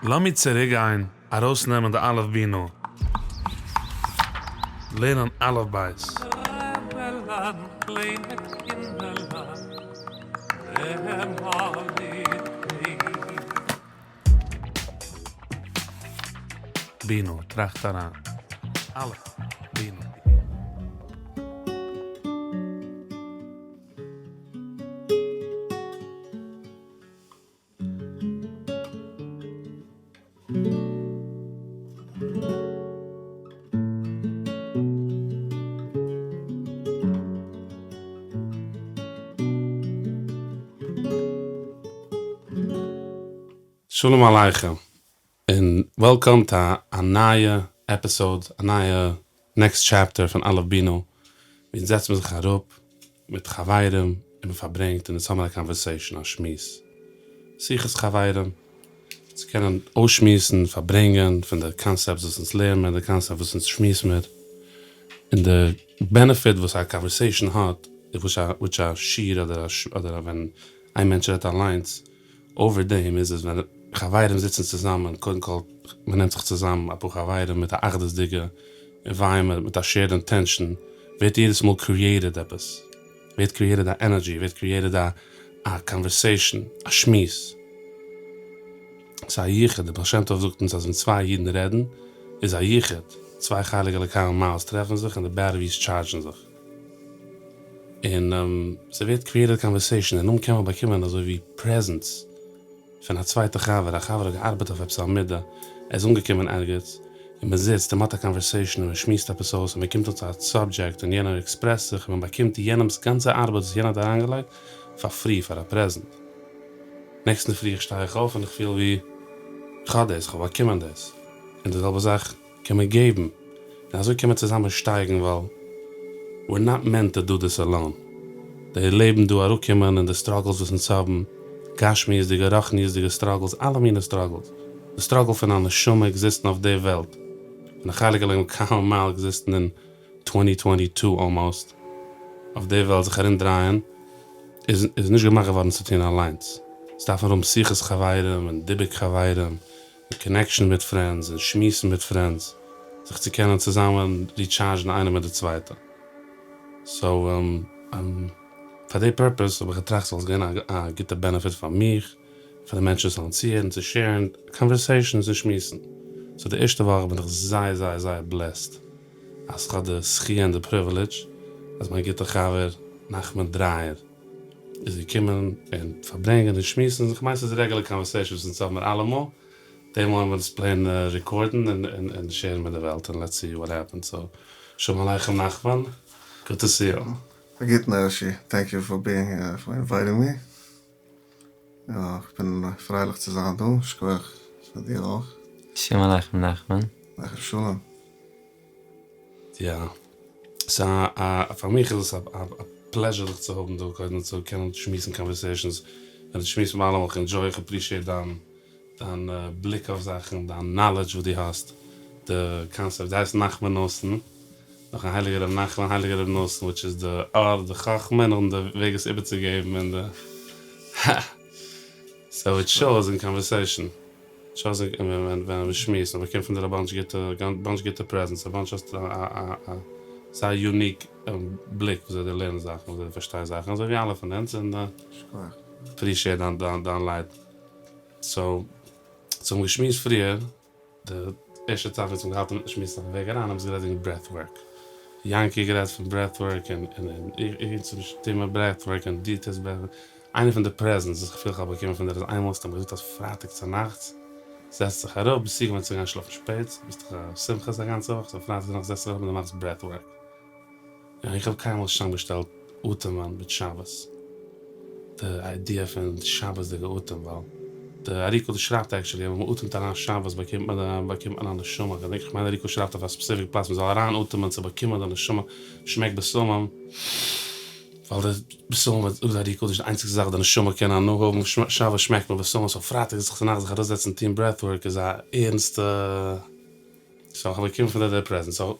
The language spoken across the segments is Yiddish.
לאמיר צוריקגיין ארויסנעמען די אלף בינה, לערנען אלף בית. רעבעלען קליינע קינדערלעך, נעם א ליד בינה, טראכט אריין. אלף בינה. שלום עליכם און וועלקאם טו א נייע עפיסאוד, א נייע נעקסט טשעפטער פון אלף בינה, ווי אונז זעצט מען זיך אראפ מיט חברים און מען פארברענגט און אונז האבן א קאנווערסעישאן, א שמועס, שיחת חברים, צו קענען אויסשמועסן, פארברענגען פון די קאנסעפטס וואס אונז לערן מיר, די קאנסעפט וואס אונז שמועס מיר, און די בענעפיט וואס א קאנווערסעישאן האט, וויטש א שיעור אדער אדער ווען איין מענטש רעדט אליינס, אווער דעם איז עס ווען חברים זיצן צוזאמען, קודם כל מען נעמט זיך צוזאם אפאר חברים מיט א אחדות'דיגע ענווייראמענט מיט א שעירד אינטענשאן, ווערט יעדעס מאל קריעיטעד עפעס, ווערט קריעיטעד א ענערדזשי, ווערט קריעיטעד א א קאנווערסעישאן, א שמועס. ס'איז א יחוד, דער בעל שם טוב זאגט אונז אז ווען צוויי אידן רעדן איז א יחוד, צוויי חלק אלוקי ממעל טרעפן זיך און די בעטעריס טשארדזשן זיך. און ס'ווערט קריעטעד קאנווערסעישאן און נאכדעם קען מען באקומען אזוי ווי פרעזענטס פון א צווייטע חבר, א חבר האט געארבעט אויף עפעס א מידה, ער איז אנגעקומען ערגעץ, און מען זיצט און מען האט א קאנווערסעישאן און מען שמועסט עפעס אויס און מען קומט אן צו א סאבדזשעקט און יענער עקספרעסט זיך און מען באקומט יענעמ'ס גאנצע ארבעט וואס יענער האט אריינגעלייגט פאר פרי פאר א פרעזענט. נעקסטן פרי איך שטיי איך אויף און איך פיל ווי כ'האב דאס, כ'האב באקומען דאס. און די זעלבע זאך קען מען געבן, און אזוי קען מען צוזאמען שטייגן ווייל we're not meant to do this alone. די לעבן דא אראפקומען און די סטראגלס וואס אונז האבן, גשמיות'דיגע רוחניות'דיגע סטראגלס, אלע מיני סטראגלס, די סטראגל פון א נשמה עקזיסטן אויף די וועלט, פון א חלק אלוקי ממעל עקזיסטן אין טווענטי טווענטי טו אלמאוסט, אויף די וועלט זיך ארום דרייען, איז איז נישט געמאכט געווארן צו טון אליינס, עס דארף מען האבן שיחת חברים און דיבוק חברים, און קאנעקשאן מיט פרענדס און שמועסן מיט פרענדס, זיך צו קענען צוזאמען ריטשארדזשן איינער מיט די צווייטע. סאו פאר די פורפעס האב איך געטראכט ס'וואלט געווען א גוטע בענעפיט פאר מיך, פאר די מענטשן וואס וועלן צוהערן, צו שעירן קאנווערסעישאנס און שמועסן. סאו די ערשטע וואך בין איך זייער זייער זייער בלעסט אז כ'האב די זכי' און די פריווילעדזש אז מיין גוטע חבר נחמן דרייער איז געקומען און פארברענגען און שמועסן, כ'מיין ס'איז רעגולער קאנווערסעישאן וואס אונז האבן מיר אלעמאל, די מאל וועלן מיר עס פלעין רעקארדן און שעירן מיט די וועלט און לעטס סי וואט העפענס, סאו שלום עליכם נחמן, גוד טו סי יו. א גוטן הערשי, טענק יו פאר ביאינג העיר, פאר אינווייטינג מי, יא כ'בין פרייליך צו זיין דא, שכוח פאר דיר אויך. שלום עליכם נחמן. עליכם שלום. יא. סא א פאר מיך איז עס א פלעזשער דיך צו האבן דא, קודם צו קענען שמועסן קאנווערסעישאנס, ווען דו שמועסט מיט אלעמאל, איך ענדזשוי, איך אפרישיעט דיין דיין בליק אויף זאכן, דיין נאלעדזש וואס דו האסט, די קאנסעפט, דו הייסט נחמן נתן, נאכן הייליגער רבי נחמן, הייליגער רבי נתן, וויטש איז די אור, די חכמה, און די וועג עס איבערצוגעבן און די סאו איט שאוס אין קאנווערסעישאן. שאוס אין ווען ווען מ'שמועסט און מ'באקומט פון דיר א באנטש גוטע באנטש גוטע פרעזענטס א באנטש האסט א א א זייער יוניק בליק וויאזוי דו לערנסט זאכן וויאזוי דו פארשטייסט זאכן אזוי ווי אלע פון אונז און אפרישיעט דיין דיין דיין לייט סאו סאו האבן געשמועסט פריער די ערשטע צייט ווען אונז האבן געהאלטן אינמיטן שמועסן אויפן וועג אריין האבן אונז גערעדט וועגן ברעט ווארק יענקי גערעדט פון ברעט ווארק און און און איך איך טו מיר ברעט ווארק און דו טוסט ברעט ווארק איינע פון די פרעזענטס וואס איך פיל איך האב באקומען פון דיר איז איינמאל האסטו מיר געזאגט אז פרייטאג צונאכטס זעצט זיך אראפ ביסט צוגעוואוינט צו גיין שלאפן שפעט ביסט דאך אויף שמחות א גאנצע וואך סאו פרייטאג צונאכטס זעצט זיך אראפ און דו מאכסט ברעט ווארק. און איך האב קיינמאל נישט צוזאמגעשטעלט אטעמען מיט שבת, די איידיע פון שבת'דיגע אטעם, ווייל די אר"י הקדוש שרייבט עקטשולי אז ווען מ'אטעמט אריין שבת באקומט מען באקומט מען א נשמה, כ'דענק איך מיין אר"י הקדוש שרייבט אויף א ספעסיפיק פלאץ מ'זאל אריין אטעמען צו באקומען די נשמה, שמעק בשמים. ווייל די בשמים זאגט די אר"י הקדוש די איינציגסטע זאך די נשמה קען הנאה האבן שבת שמעקט מען בשמים סאו פרייטאג זיך צונאכטס זיך אראפזעצן טוהן ברעט ווארק איז א ערנסטע סאו איך האב באקומען פון דיר די פרעזענט סאו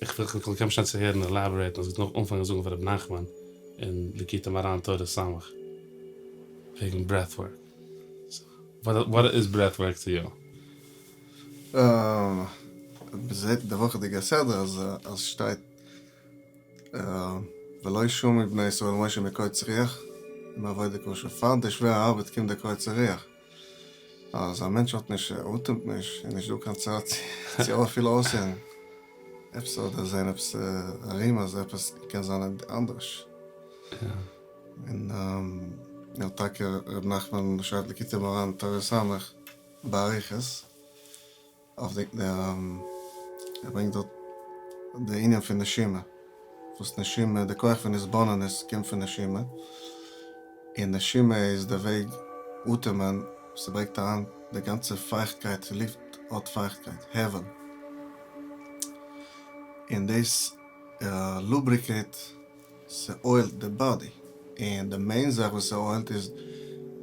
איך וויל איך קום שוין צו הערן עלאבערעיטן אז נאך אנפאנגען זאגן פון ר' נחמן אין ליקוטי מוהר"ן תורה ס' וועגן ברעט ווארק סאו וואט איז ברעט ווארק טו יו? מ'זעט אין די וואכעדיגע סדרה אז עס שטייט ולא שמעו בני ישראל אל משה מקוצר רוח ומעבודה קשה, פאר די שווערע ארבעט קומט די קוצר רוח, אז א מענטש האט נישט, אטעמט נישט, איז נישט דא קיין צייט צו אפילו אויסהערן עפעס אדער זען עפעס ארום אז עפעס קען זיין אנדערש. און יא טאקע ר' נחמן שרייבט ליקוטי מוהר"ן תורה ס' באריכות אויף די ער ברענגט דארט די ענין פון נשימה וואס נשימה די כח פון התבוננות קומט פון נשימה און נשימה איז די וועג אטעמען ס'ברענגט אריין די גאנצע פייכטקייט לופט האט פייכטקייט הבל און דאס לובריקעיט ס'אוילט די באדי, און די מעין זאך וואס ס'אוילט איז,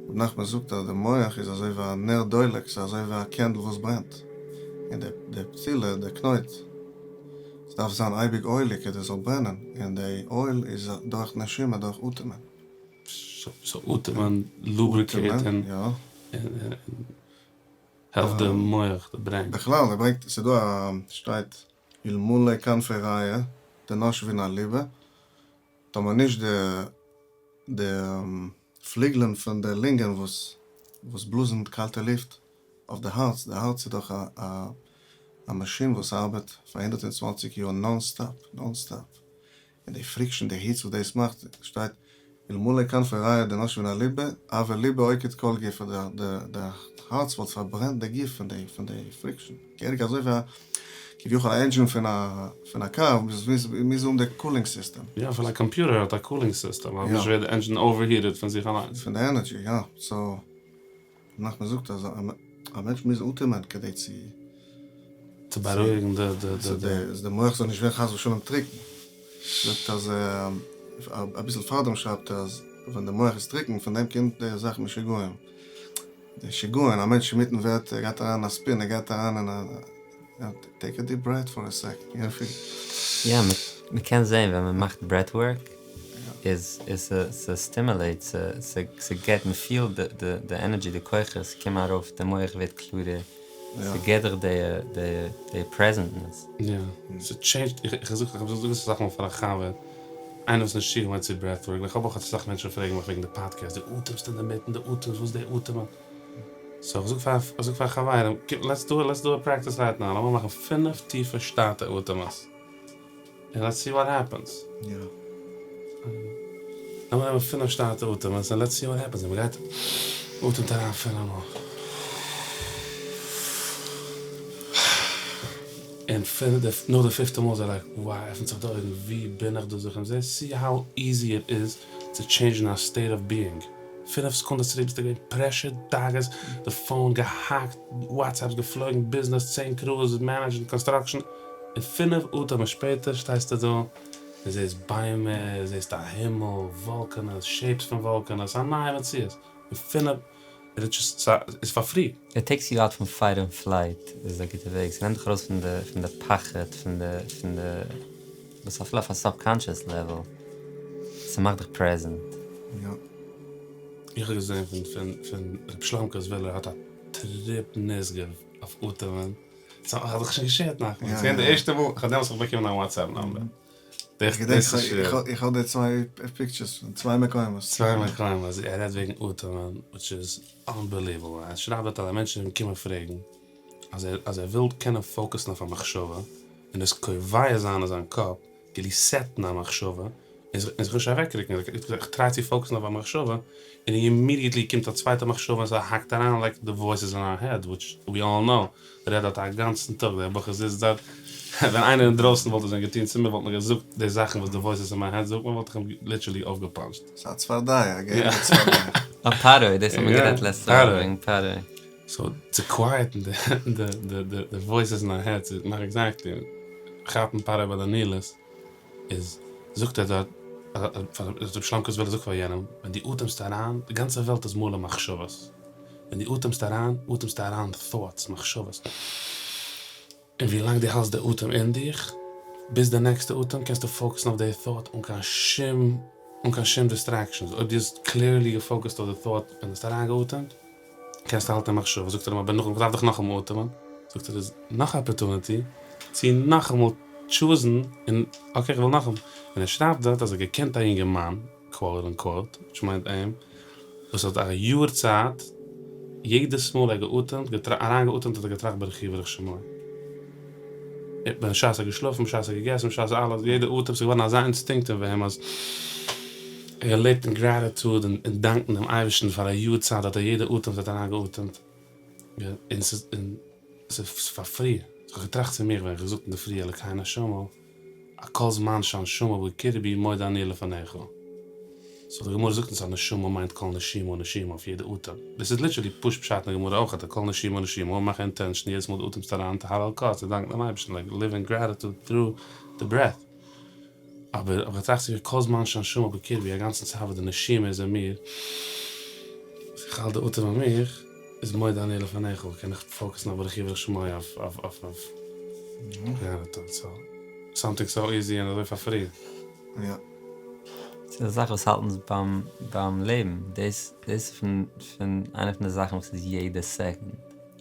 ר' נחמן זאגט אז די מח איז אזוי ווי א נר דולק, ס'איז אזוי ווי א קענדל וואס ברענט, און די די פתילה, די קנויט, ס'דארף זיין אייביג אויליג כדי ס'זאל ברענען, און די אויל איז דורך נשימה, דורך אטעמען. סאו אטעמען לובריקעיט און העלפט די מח, די ברעין. בכלל, ער ברענגט, ס'דא א, שטייט אלמלא כנפי רעיא דנשבון אליבא, טאמער נישט די די פליגלען פון די לונגען וואס וואס בלאזן קאלטע לופט אויף די הארץ, די הארץ איז דאך א א מאשין וואס ארבעט פאר הונדערט און צוואנציג יאר נאן סטאפ, נאן סטאפ, און די פריקשן די היץ וואס דאס מאכט, שטייט אלמלא כנפי רעיא דנשבון אליבא, הוה ליבא אוקיד כל גופא, די די הארץ וואלט פארברענט די גוף פון די פון די פריקשן, געהעריג אזוי ווי א כביכול א ענדזשין פון א פון א קאר מוז מוז האבן די קולינג סיסטעם. יא אפילו א קאמפיוטער האט א קולינג סיסטעם ווייל נישט ווערט די ענדזשין אווערהיטעד פון זיך אליינס. פון די ענערדזשי יא, סאו ר' נחמן זאגט אז א מענטש מוז אטעמען כדי צו. צו בארואיגן די די די. אז די מח זאל נישט ווערן חס ושלום טרוקן. זאגט אז אביסל פארדעם שרייבט ער אז ווען די מח איז טרוקן פון דעם קומט די זאך משוגעים. די שיגעון, א מענטש אינמיטן ווערט ער גייט אריין אין א ספין ער גייט אריין אין א טעיק א דיפ ברעט פאר א סעקאנד. יא, מ'קען זעהן ווען מ'מאכט ברעט ווארק איז ס'סטימולעיט ס'געט מ'פילט די ענערדזשי די כוחות קומען ארויף די מח ווערט קלארער ס'געט דיך די פרעזענטנעס. יא, ס'טשעינדזשט, איך זאג איך זאג עס אסאך מאל פאר א חבר, איינער וואס איז נישט צוגעוואוינט צו ברעט ווארק, איך האב אויך אסאך מענטשן פרעגן מיך וועגן די פאדקעסט, דו אטעמסט אינדערמיטן, דו אטעמסט, וואס איז די אטעמען? סאו איך זאג פאר איך זאג פאר חברים, לעטס דו לעטס דו א פרעקטיס רייט נאו, לאמיר מאכן פינף טיפע שטאטע אטעמעס, און לעטס סי וואט העפענס. יא. לאמיר נעמען פינף שטאטע אטעמעס און לעטס סי וואט העפענס, און מ'גייט אטעמט אריין פינף מאל. און פון די נאך די פיפטע מאל איז ער לייק wow עפענט זיך די אויגן ווי בין איך דא זיך און זע סי האו איזי איט איז צו טשעינדזשן א סטעיט אוו ביאינג פינף סעקונדעס צוריק ביסטו געווען פרעשור דאגות די פאון געהאקט וואטסעפס געפלויגן ביזנעס צען קרוז מענעדזשן קאנסטראקשן און פינף אטעמען שפעטער שטייסטו דא און זעסט ביימער זעסט א הימל וואלקענעס שעיפס פון וואלקענעס א נייע מציאות אין פינף איז פאר פרי. איט טעיקס יו אוט פון פייט און פלייט איז א גוטע וועג, ס'נעמט דיך ארויס פון די פון די פחד פון די פון די וואס אפילו אויף א סאבקאנשעס לעוועל ס'מאכט דיך פרעזענט. יא. איך האב געזען פון פון פון ר' שלומקע זוויהלער האט א טריפ נשגב אויף אטעמען, ס'האט זיך שוין געשערט נאכדעם, ס'איז געווען די ערשטע מאל, כ'האב דעמאלטס באקומען א וואטסעפפ נאמבער. איך געדענק איך האב די צוויי פיקטשערס פון צוויי מקומות. צוויי מקומות, ער רעדט וועגן אטעמען וויטש איז אנבעליוועבל, ער שרייבט דארט אז א מענטש איז אים געקומען פרעגן אז ער אז ער וויל קענען פאוקעסן אויף א מחשבה און עס קובע זיין אין זיין קאפ, כאילו סעטן א מחשבה, און זיך נישט אוועקרוקן, איך טריי צו פאוקעסן אויף א מחשבה און אימידיעטלי קומט א צווייטע מחשבה און ס'האקט אריין לייק די וואויסעס אין אר העד וויטש ווי אלל נאו, רעדט דארט א גאנצן טאג, דער בחור זיצט דארט, ווען איינער אינדרויסן וואלט עס ווען געטון צו מיר וואלט מען געזאגט די זאכן וואס די וואויסעס אין מיין העד זאגט מיר וואלט איך אים ליטערלי אויפגעפאנטשט. ס'איז א צפרדע, א געהעריגע צפרדע. א פרעה, דאס האט מען גערעדט לעצטע וואך וועגן פרעה. סאו צו קווייעטן די וואויסעס אין אר העד צו מאכן עקזעקטלי כאפן פרעה ביי די נילוס איז זאגט ער דארט אז ר' שלומקע זוויהלער זאגט פאר יענעם ווען דו אטעמסט אריין די גאנצע וועלט איז מלא מחשבות ווען דו אטעמסט אריין אטעמסטו אריין thoughts מחשבות און ווי לאנג דו האלסט די אטעם אין דיך ביז די נעקסטע אטעם קענסטו פאוקעסן אויף די thought אן קיין שום אן קיין שום דיסטרעקשאנס אויב דו האסט קליערלי געפאוקעסט אויף די thought ווען דו האסט אריינגעאטעמט קענסטו האלטן די מחשבה זאגט ער אים אבער נאכדעם איך דארף דאך נאכאמאל אטעמען. זאגט ער איז נאך א אפערטוניטי צו נאכאמאל טשוזן און אקעי כ'וויל נאכאמאל, און ער שרייבט דארט אז ער האט געקענט א יונגערמאן, קוואוט אנקוואוט, וואס מיינט אים, וואס האט א יאר צייט יעדעס מאל ער האט געאטעמט, אריינגעאטעמט האט ער געטראכט ברוך הוא וברוך שמו. בשעת ער האט געשלאפן, בשעת ער האט געגעסן, בשעת אלעס, יעדע אטעם, ס'איז געווארן אזא אינסטינקט אין אים אז ער לעבט אין גרעטיטוד און דאנקן דעם אייבערשטן פאר א יאר צייט האט ער יעדע אטעם וואס ער האט אריינגעאטעמט, און ס'איז און ס'איז פאר פרי, כ'האב געטראכט צו מיך ווען כ'האב געזאגט אינדערפרי אלקי נשמה, א כל זמן שהנשמה בקרבי מודה אני לפניך. סאו די גמרא זאגט אונז אז נשמה מיינט כל נשימה ונשימה אויף יעדע אטעם. דאס איז ליטערלי פשוט פשט אין די גמרא אויך אז כל נשימה ונשימה מאך א אינטענשאן יעדעס מאל דו אטעמסט אריין תהלל קה צו דאנקן דעם אייבערשטן לייק ליוו אין גרעטיטוד טרו די ברעט. אבער האב איך געטראכט צו מיר כל זמן שהנשמה בקרבי א גאנצן צייט וואס די נשימה איז אין מיר, וואס איך האלט די אטעם אין מיך, איז מודה אני לפניך, קען איך פאוקעסן אויף ברוך הוא וברוך שמו אויף אויף אויף גרעטיטוד, סאו סאמטינג סאו איזי און אזוי פאר פרי. יא. ס'איז א זאך וואס האלט אונז ביים ביים לעבן, דאס דאס איז פון פון איינע פון די זאכן וואס איז יעדע סעקאנד.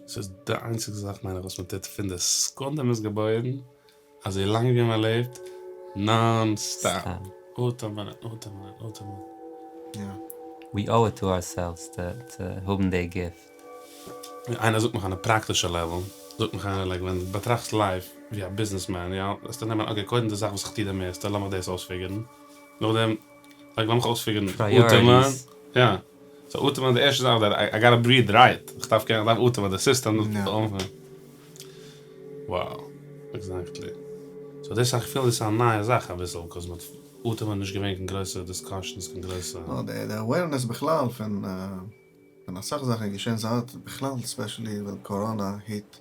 ס'איז די איינציגסטע זאך מיין איך וואס מ'טוט פון די סעקונדע מ'איז געבוירן אזוי לאנג ווי מען לעבט, נאן סטאפ, אטעמען און אטעמען און אטעמען. יא. ווי אוו איט טו אורסעלווס צו האבן די גיפט. איינער זאגט מיך אן א פראקטישע לעוועל, זאגט מיך איינער לייק ווען דו באטראכסט לייף ווי א ביזנעס מען יא, וועסטו נעמען אקעי קודם די זאך וואס איך טו די מערסטע לאמיך דאס אויספיגערן, נאכדעם לייק לאמיך אויספיגערן אטעמען, יא, סאו אטעמען די ערשטע זאך דעט איי גאטע בריעד רייט, איך דארף קענען איך דארף אטעמען די סיסטעם דארף אנפאנגען. Wow, עקזעקטלי. סאו דאס איך פיל דאס איז א נייע זאך אביסל, קאוז מיט אטעמען איז נישט געווען קיין גרויסע דיסקאשענס קיין גרויסע. נאר די אווערנעס בכלל פון פון אסאך זאכן איז געשען זייט בכלל ספעשעלי ווען קאראנא היט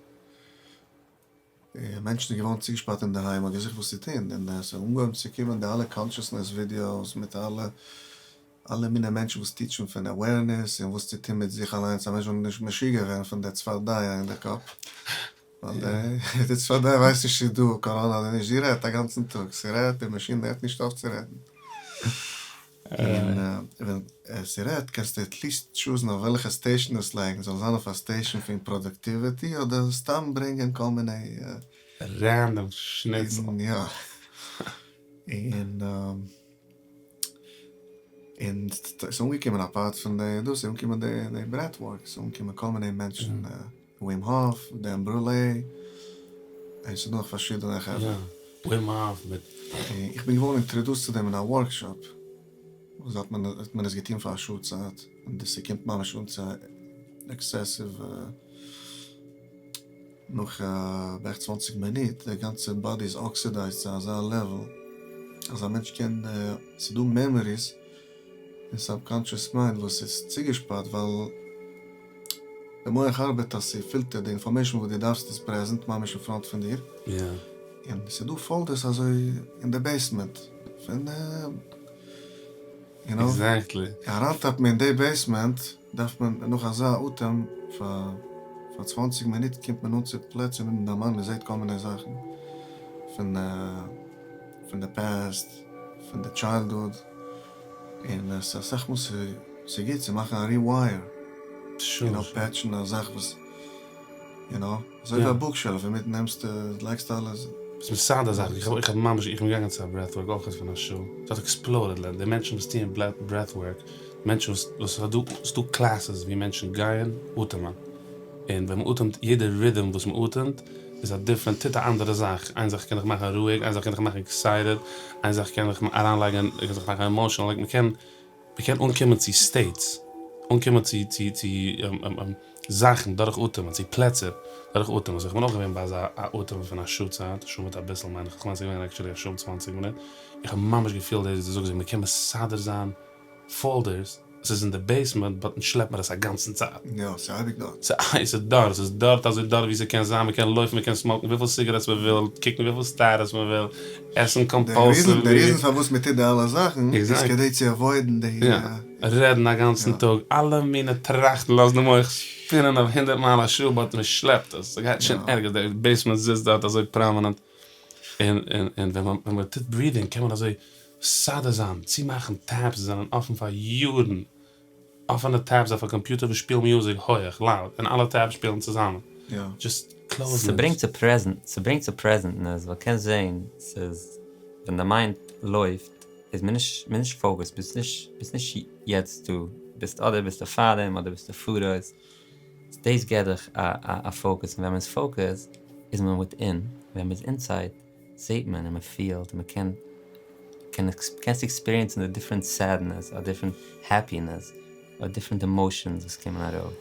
מענטשן איז געווארן צוגעשפארט אינדערהיים מ'האט געזוכט וואס צו טון און עס האט אנגעהויבן צו קומען די אלע קאנשעסנעס ווידיאוס מיט אלע אלע מיני מענטשן וואס טיטשן פון אווערנעס און וואס צו טון מיט זיך אליינס אז מענטש זאל נישט משוגע ווערן פון די צפרדע אין די קאפ, ווייל די צפרדע ווייסט נישט צו ס'דא קאראנא אדער נישט, זי רעדט א גאנצן טאג, ס'רעדט, די מאשין הערט נישט אויף צו רעדן. און ווען ס'רעדט קענסטו עטליסט טשוזן אויף וועלכע סטעישן עס לייגן, זאל זיין אויף א סטעישן פון פראדאקטיוויטי אדער סתם ברענגען כל מיני. רענדאם שניצל. יא. און. און ס'איז אנגעקומען א פארט פון די דאס איז אנגעקומען די ברעט ווארק, ס'איז אנגעקומען כל מיני מענטשן, ווים האף, דען ברולעי, און ס'איז נאך פארשידענע חברה. ווים האף מיט. איך בין געווארן אינטרעדוסט צו דעם אין א ווארקשאפ, וואס האט מען האט מען עס געטון פאר א שעה צייט, און דאס ס'קומט ממש אן צו עקסעסיוו. נאך בערך צוואנציג מינוט, די גאנצע באדי איז אקסידייזד צו אזא לעוועל אז א מענטש קען, ס'איז דא מעמאריס אין סאבקאנטשעס מיינד וואס איז צוגעשפארט ווייל די מח ארבעט אז ס'פילטערט די אינפארמעישן וואס דו דארפסט איז פרעזענט ממש אין פראנט פון דיר, און ס'איז דא פאלדערס אזוי אין די בעיסמענט פון יו נאו, אריינטאפן אין די בעיסמענט דארף מען נאך אזא אטעם פאר פאר צוואנציג מינוט קומט מען אן צו פלעצער מיטן דערמאן מען זעט כל מיני זאכן פון פון די פעסט פון די טשיילדהוד און עס אסאך מאל ס'גוט צו מאכן א ריווייער יו נאו פעטשן א זאך וואס יו נאו אזוי ווי א בוק שעלף אינמיטן נעמסטו לייגסטו אלעס. ס'איז מסדר זאכן, איך האב ממש, איך בין געגאנגען צו א ברעטווארק אויך פון א שעה, ס'האט עקספלאודעד, די מענטשן וואס טוען ברעטווארק, מענטשן וואס, וואס ס'איז דא, ס'איז דא קלעסעס ווי מענטשן גייען אטעמען, און ווען מ'אטעמט, יעדע רידעם וואס מ'אטעמט איז א דיפרענט, טוט א אנדערע זאך, איין זאך קען דיך מאכן רואיג, איין זאך קען דיך מאכן עקסייטעד, איין זאך קען דיך אריינלייגן, קען דיך מאכן עמאושענעל, לייק מ'קען. מ'קען אנקומען צו סטעיטס, אנקומען צו צו צו זאכן דורך אטעמען, צו פלעצער דורך אטעמען, סאו איך בין אויך געווען ביי אזא א אטעמען פון א שעה צייט, א שעה מיט אביסל מיין איך, כ'מיין ס'איז געווען עקטשולי א שעה און צוואנציג מינוט, איך האב ממש געפילט דאס וואס דו זאגסט ווי מ'קען מסדר זיין פאלדערס, ס'איז אין די בעיסמענט באט אונז שלעפט מיר עס א גאנצן צייט. יא, ס'איז אייביג דארט. ס'איז דארט, ס'איז דארט אזוי דארט ווי ס'קען זיין, מ'קען לויפן, מ'קען סמאוקן וויפיל סיגרעטס מ'וויל, קוקן וויפיל סטעטוס מ'וויל, עסן קאמפאלסיוולי. די ריזען פארוואס מ'טוט די אלע זאכן איז כדי צו עוואוידן די. יא, רעדן א גאנצן טאג, אלע מיני טראכטן, לאזן די מח שפינען אויף הונדערט מייל א שעה באט מ'שלעפט עס, ס'גייט נישט אין ערגעץ, די בעיסמענט זיצט דארט אזוי פראמינענט, און און ווען מ'טוט ברידינג קען מען אזוי מסדר זיין, צומאכן טעבס וואס זענען אפן פאר יארן, אפענע טעבס אויף א קאמפיוטער וואס שפילן מיוזיק הויעך, לאוד, און אלע טעבס שפילן צוזאמען. דזשאסט. קלאוז ס'ברענגט צו פרעזענט, ס'ברענגט צו פרעזענטנעס, ווייל קענסט זעהן ס'איז ווען די מיינד לויפט איז מען נישט מען נישט פאוקעסד, ביסט נישט ביסט נישט יעצט דא, ביסט אדער ביסטו פארדעם אדער ביסטו פאראויס, דאס געט דיך א א פאוקעס, און ווען מען איז פאוקעסד איז מען וויטין, ווען מען איז אינסייד זעהט מען און מען פילט און מען קען קען קענסט עקספיריענסן די דיפרענט סעדנעס אר דיפרענט העפינעס אר דיפרענט עמאושענס וואס קומען ארויף.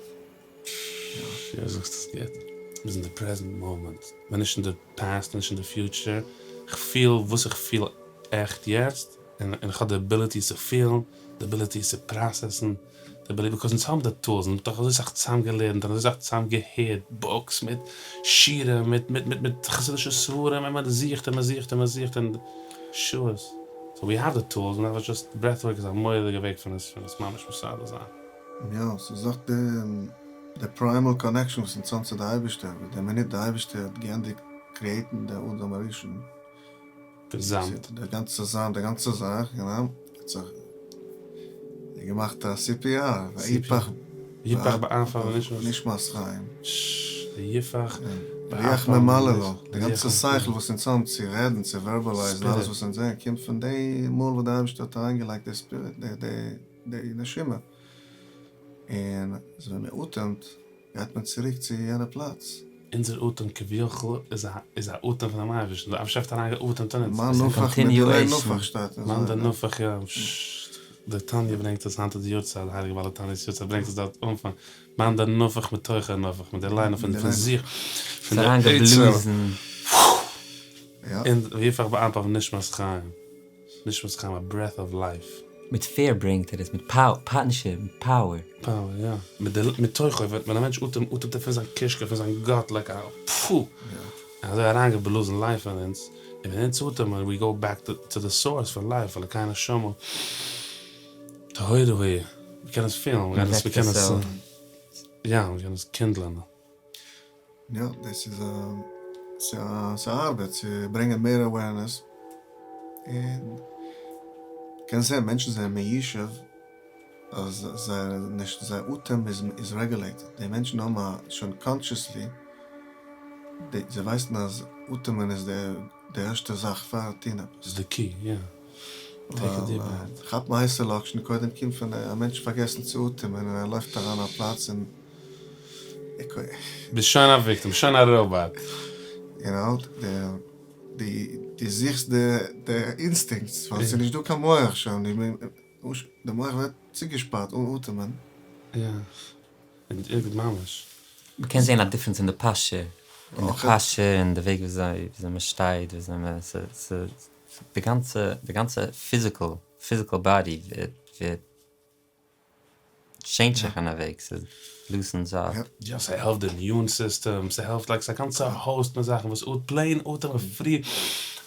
יא זאגסט עס גוט. מ'איז אין די פרעזענט מאמענט, מ'איז נישט אין די פאסט נישט אין די פיוטשער, כ'פיל וואס איך פיל עכט יעצט, און איך האב די עביליטי צו פילן, די עביליטי צו פראסעסן, די עביליטי, ביקאוז אונז האבן די טולס, אונז האבן דאך אזוי סאך צוזאם געלערנט און אזוי סאך צוזאם געהערט בוקס מיט שיעורים מיט מיט מיט מיט חסידישע ספרים און מען זוכט און מען זוכט און מען זוכט און שעות, סאו ווי האוו די טולס, און דעטס דזשאסט ברעטווארק איז א מורא'דיגע וועג פון עס פון עס ממש מסדר זיין. יא, ס'איז דאך די די פריימעל קאנעקשאן וואס אונז האבן צו די אייבערשטער, וואס די מינוט די אייבערשטער האט געענדיגט קריעטן די אדם הראשון, די זאמד. די גאנצע זאמד, די גאנצע זאך, יו נאו, האט זיך געמאכט א סי פי אר, ויפח יפח באפיו נשמת. נשמת חיים. ויפח רוח ממללא, די גאנצע שכל וואס אונז האבן צו רעדן, צו ווערבעלייזן, אלעס וואס אונז זעען, קומט פון די מאל וואס די אייבערשטער האט אריינגעלייגט די ספיריט, די נשימה. און אז ווען מען אטעמט גייט מען צוריק צו יענע פלאץ. אונזער אטעם כביכול איז א איז א אטעם פונעם אייבערשטן, דער אייבערשטער האט אריין געאטעמט אין אונז. מאן נפח מדיליה נפח שטייט אין מאן דנפח יא, דער תניא ברענגט עס, היינט איז די יארצייט, די הייליגע בעל התניא'ס יארצייט ברענגט עס דארט אנפאנג, מאן דנפח מתוכיה נפח, מדיליה פון פון זיך, פון די עצם, און ויפח באפיו נשמת חיים. נשמת חיים א ברעט אוו לייף. מיט פער ברענגט ער עס, מיט פאוער, נישט מיט פאוער. פאוער יא, מיט די מתוכו, ווען א מענטש אטעמט, אטעמט ער פון זיין קישקע, פון זיין גאט, לייק א פו! אזוי אריינגעבלאזן לייף אין אונז, און ווען אונז אטעמען, ווי גאו בעק טו די סאורס פון לייף, אלקי נשמה, טהורה היא, מ'קען עס פילן, מ'קען עס, יא, מ'קען עס קינדלען. יא, דאס איז א ס'איז א ארבעט צו ברענגען מער אווערנעס, און קענסט זען מענטשן זענען מיושב אז זייער נישט זייער אטעם איז רעגולעיטעד, די מענטשן האבן א שוין קאנטשעסלי זיי ווייסן אז אטעמען איז די ערשטע זאך פאר טון עפעס. איז די קי, יא. טעיק א דיעפ ברעט. כאפן הייסע לאקשן קודם קומט פון א מענטש פארגעסן צו אטעמען און ער לויפט אריין א פלאץ און. ביסט שוין א וויקטים, שוין א ראבאט. יו נאו, דו זוכסט די אינסטינקטס, ווייל ס'איז נישט דא קיין מח שוין, די מח ווערט צוגעשפארט אן אטעמען. יא, ממש. מ'קען זען א דיפרענס אין די פאסטשער, אין די פאסטשער, אין די וועג וויאזוי מ'שטייט, וויאזוי מ', ס'איז די גאנצע, די גאנצע פיזיקעל, פיזיקעל באדי ווערט טשעינדזשט זיך אין א וועג, ס'לוסענס אפ. יא, ס'העלפט די אימיון סיסטעם, ס'העלפט לייק ס'איז א גאנצע האוסט מיט זאכן וואס אט פלעין אטעמען פרי,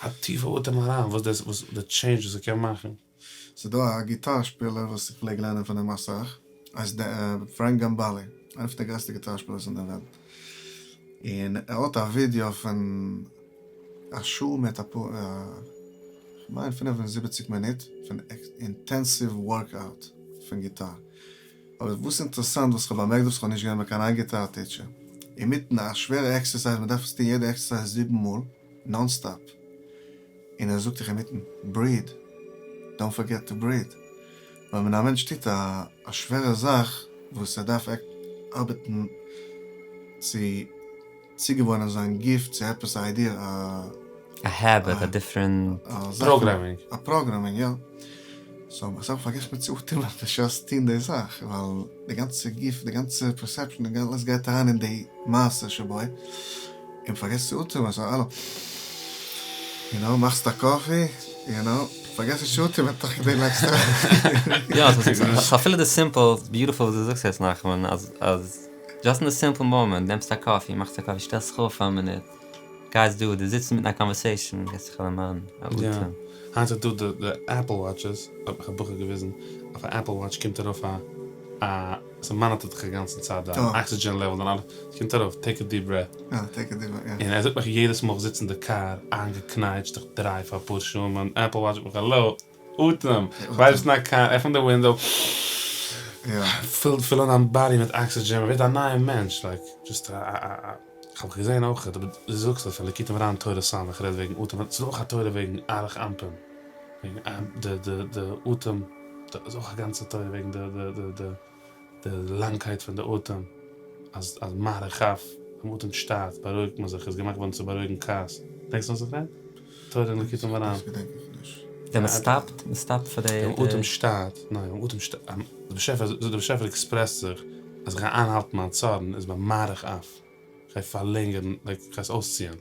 א טיפע אטעם אריין וואס דאס וואס די טשעינדזש וואס ס'קען מאכן. ס'איז דא א גיטאר שפילער וואס איך פלעג לערנען פון אים אסאך, הייסט פרענק גאמבאלי, איינער פון די גרעסטע גיטאר שפילערס אין דער וועלט, און ער האט א ווידיאו פון א שעה מיט אפאר, כ'מיין 75 מינוט פון אינטענסיוו ווארקאוט פון גיטאר. אבער וואס אינטערעסאנט וואס כ'האב באמערקט וואס כ'האב נישט געזען ביי קיין איין גיטאר טיטשער, אינמיטן א שווערע עקסערסייז, מ'דארף עס טון יעדע עקסערסייז זיבן מאל, נאן סטאפ, און ער זאגט דיך אינמיטן, בריד, דאנט פארגעט טו בריד. ווייל ווען א מענטש טוט א שווערע זאך וואס ער דארף ארבעטן צו צוגעוואוינען זיין גוף צו עפעס א איידיע א. א העביט, א דיפרענט. פראגרעמינג. א פראגרעמינג יא. סאו אסאך מאל פארגעסט מען צו אטעמען בשעת טון די זאך, ווייל די גאנצע גוף, די גאנצע פערסעפשאן, אלעס גייט אריין אין די מעשה שבו, און פארגעסט צו אטעמען, סאו אלע, יו נאו, מאכסט א קאפי, יו נאו, פארגעסט נישט צו אטעמען תוך כדי לייגסט אריין. יא, סאו אפילו די סימפל, ביוטיפול וואס דו זאגסט יעצט נחמן, אז אז. דזשאסט אין די סימפל מאמענט, נעמסט א קאפי, מאכסט א קאפי, שטעלסט זיך אויף פאר א מינוט, גייסט דא, דו זיצט אינמיטן א קאנווערסעישאן, געסט זיך א דערמאן, א אטעם. היינט איז דא די די עפל וואטשעס, האט מיך א בחור געוויזן, אויף א עפל וואטש קומט ארויף א א, ס'מאניטערט דיך א גאנצן צייט דיין אקסידזשען לעוועל דיין אלעס, ס'קומט ארויף טעיק א דיעפ ברעט. יא, טעיק א דיעפ ברעט, יא. און ער זאגט מיך יעדעס מאל איך זיץ אין די קאר איינגעקנייטשט איך דרייוו פאר אפאר שעה מיין עפל וואטש זאגט מיך האלא. אטעם, כ'ווייס ביסט אין א קאר, עפן די ווינדאו, פיל פיל אן דיין באדי מיט אקסידזשען, מ'ווערט א נייע מענטש, לייק דזשאסט א א א. כ'האב געזען אויך, אבער דו זאגסט אז פון ליקוטי מוהר"ן תורה ס' רעדט וועגן אטעם, ס'איז דא אויך א תורה וועגן אריך אנפין, וועגן די די די אטעם, איז אויך א גאנצע תורה וועגן די די די די לאנגקייט פון די אטעם, אז אז מאריך אף, ווען מ'אטעמט שטאט בארואיגט מען זיך, איז געמאכט געווארן צו בארואיגן כעס, געדענקסט וואס איך רעד? תורה אין ליקוטי מוהר"ן. דאס געדענק איך נישט. ווען מ'סטאפט, מ'סטאפט פאר די. ווען מ'אטעמט שטאט, ניין, ווען מ'אטעמט שטאט, די באשעפער, די באשעפער עקספרעסט זיך אז איך גיי איינהאלטן מיין צארן איז ביים מאריך אף, איך גיי פארלענגערן, לייק איך גיי עס אויסציען.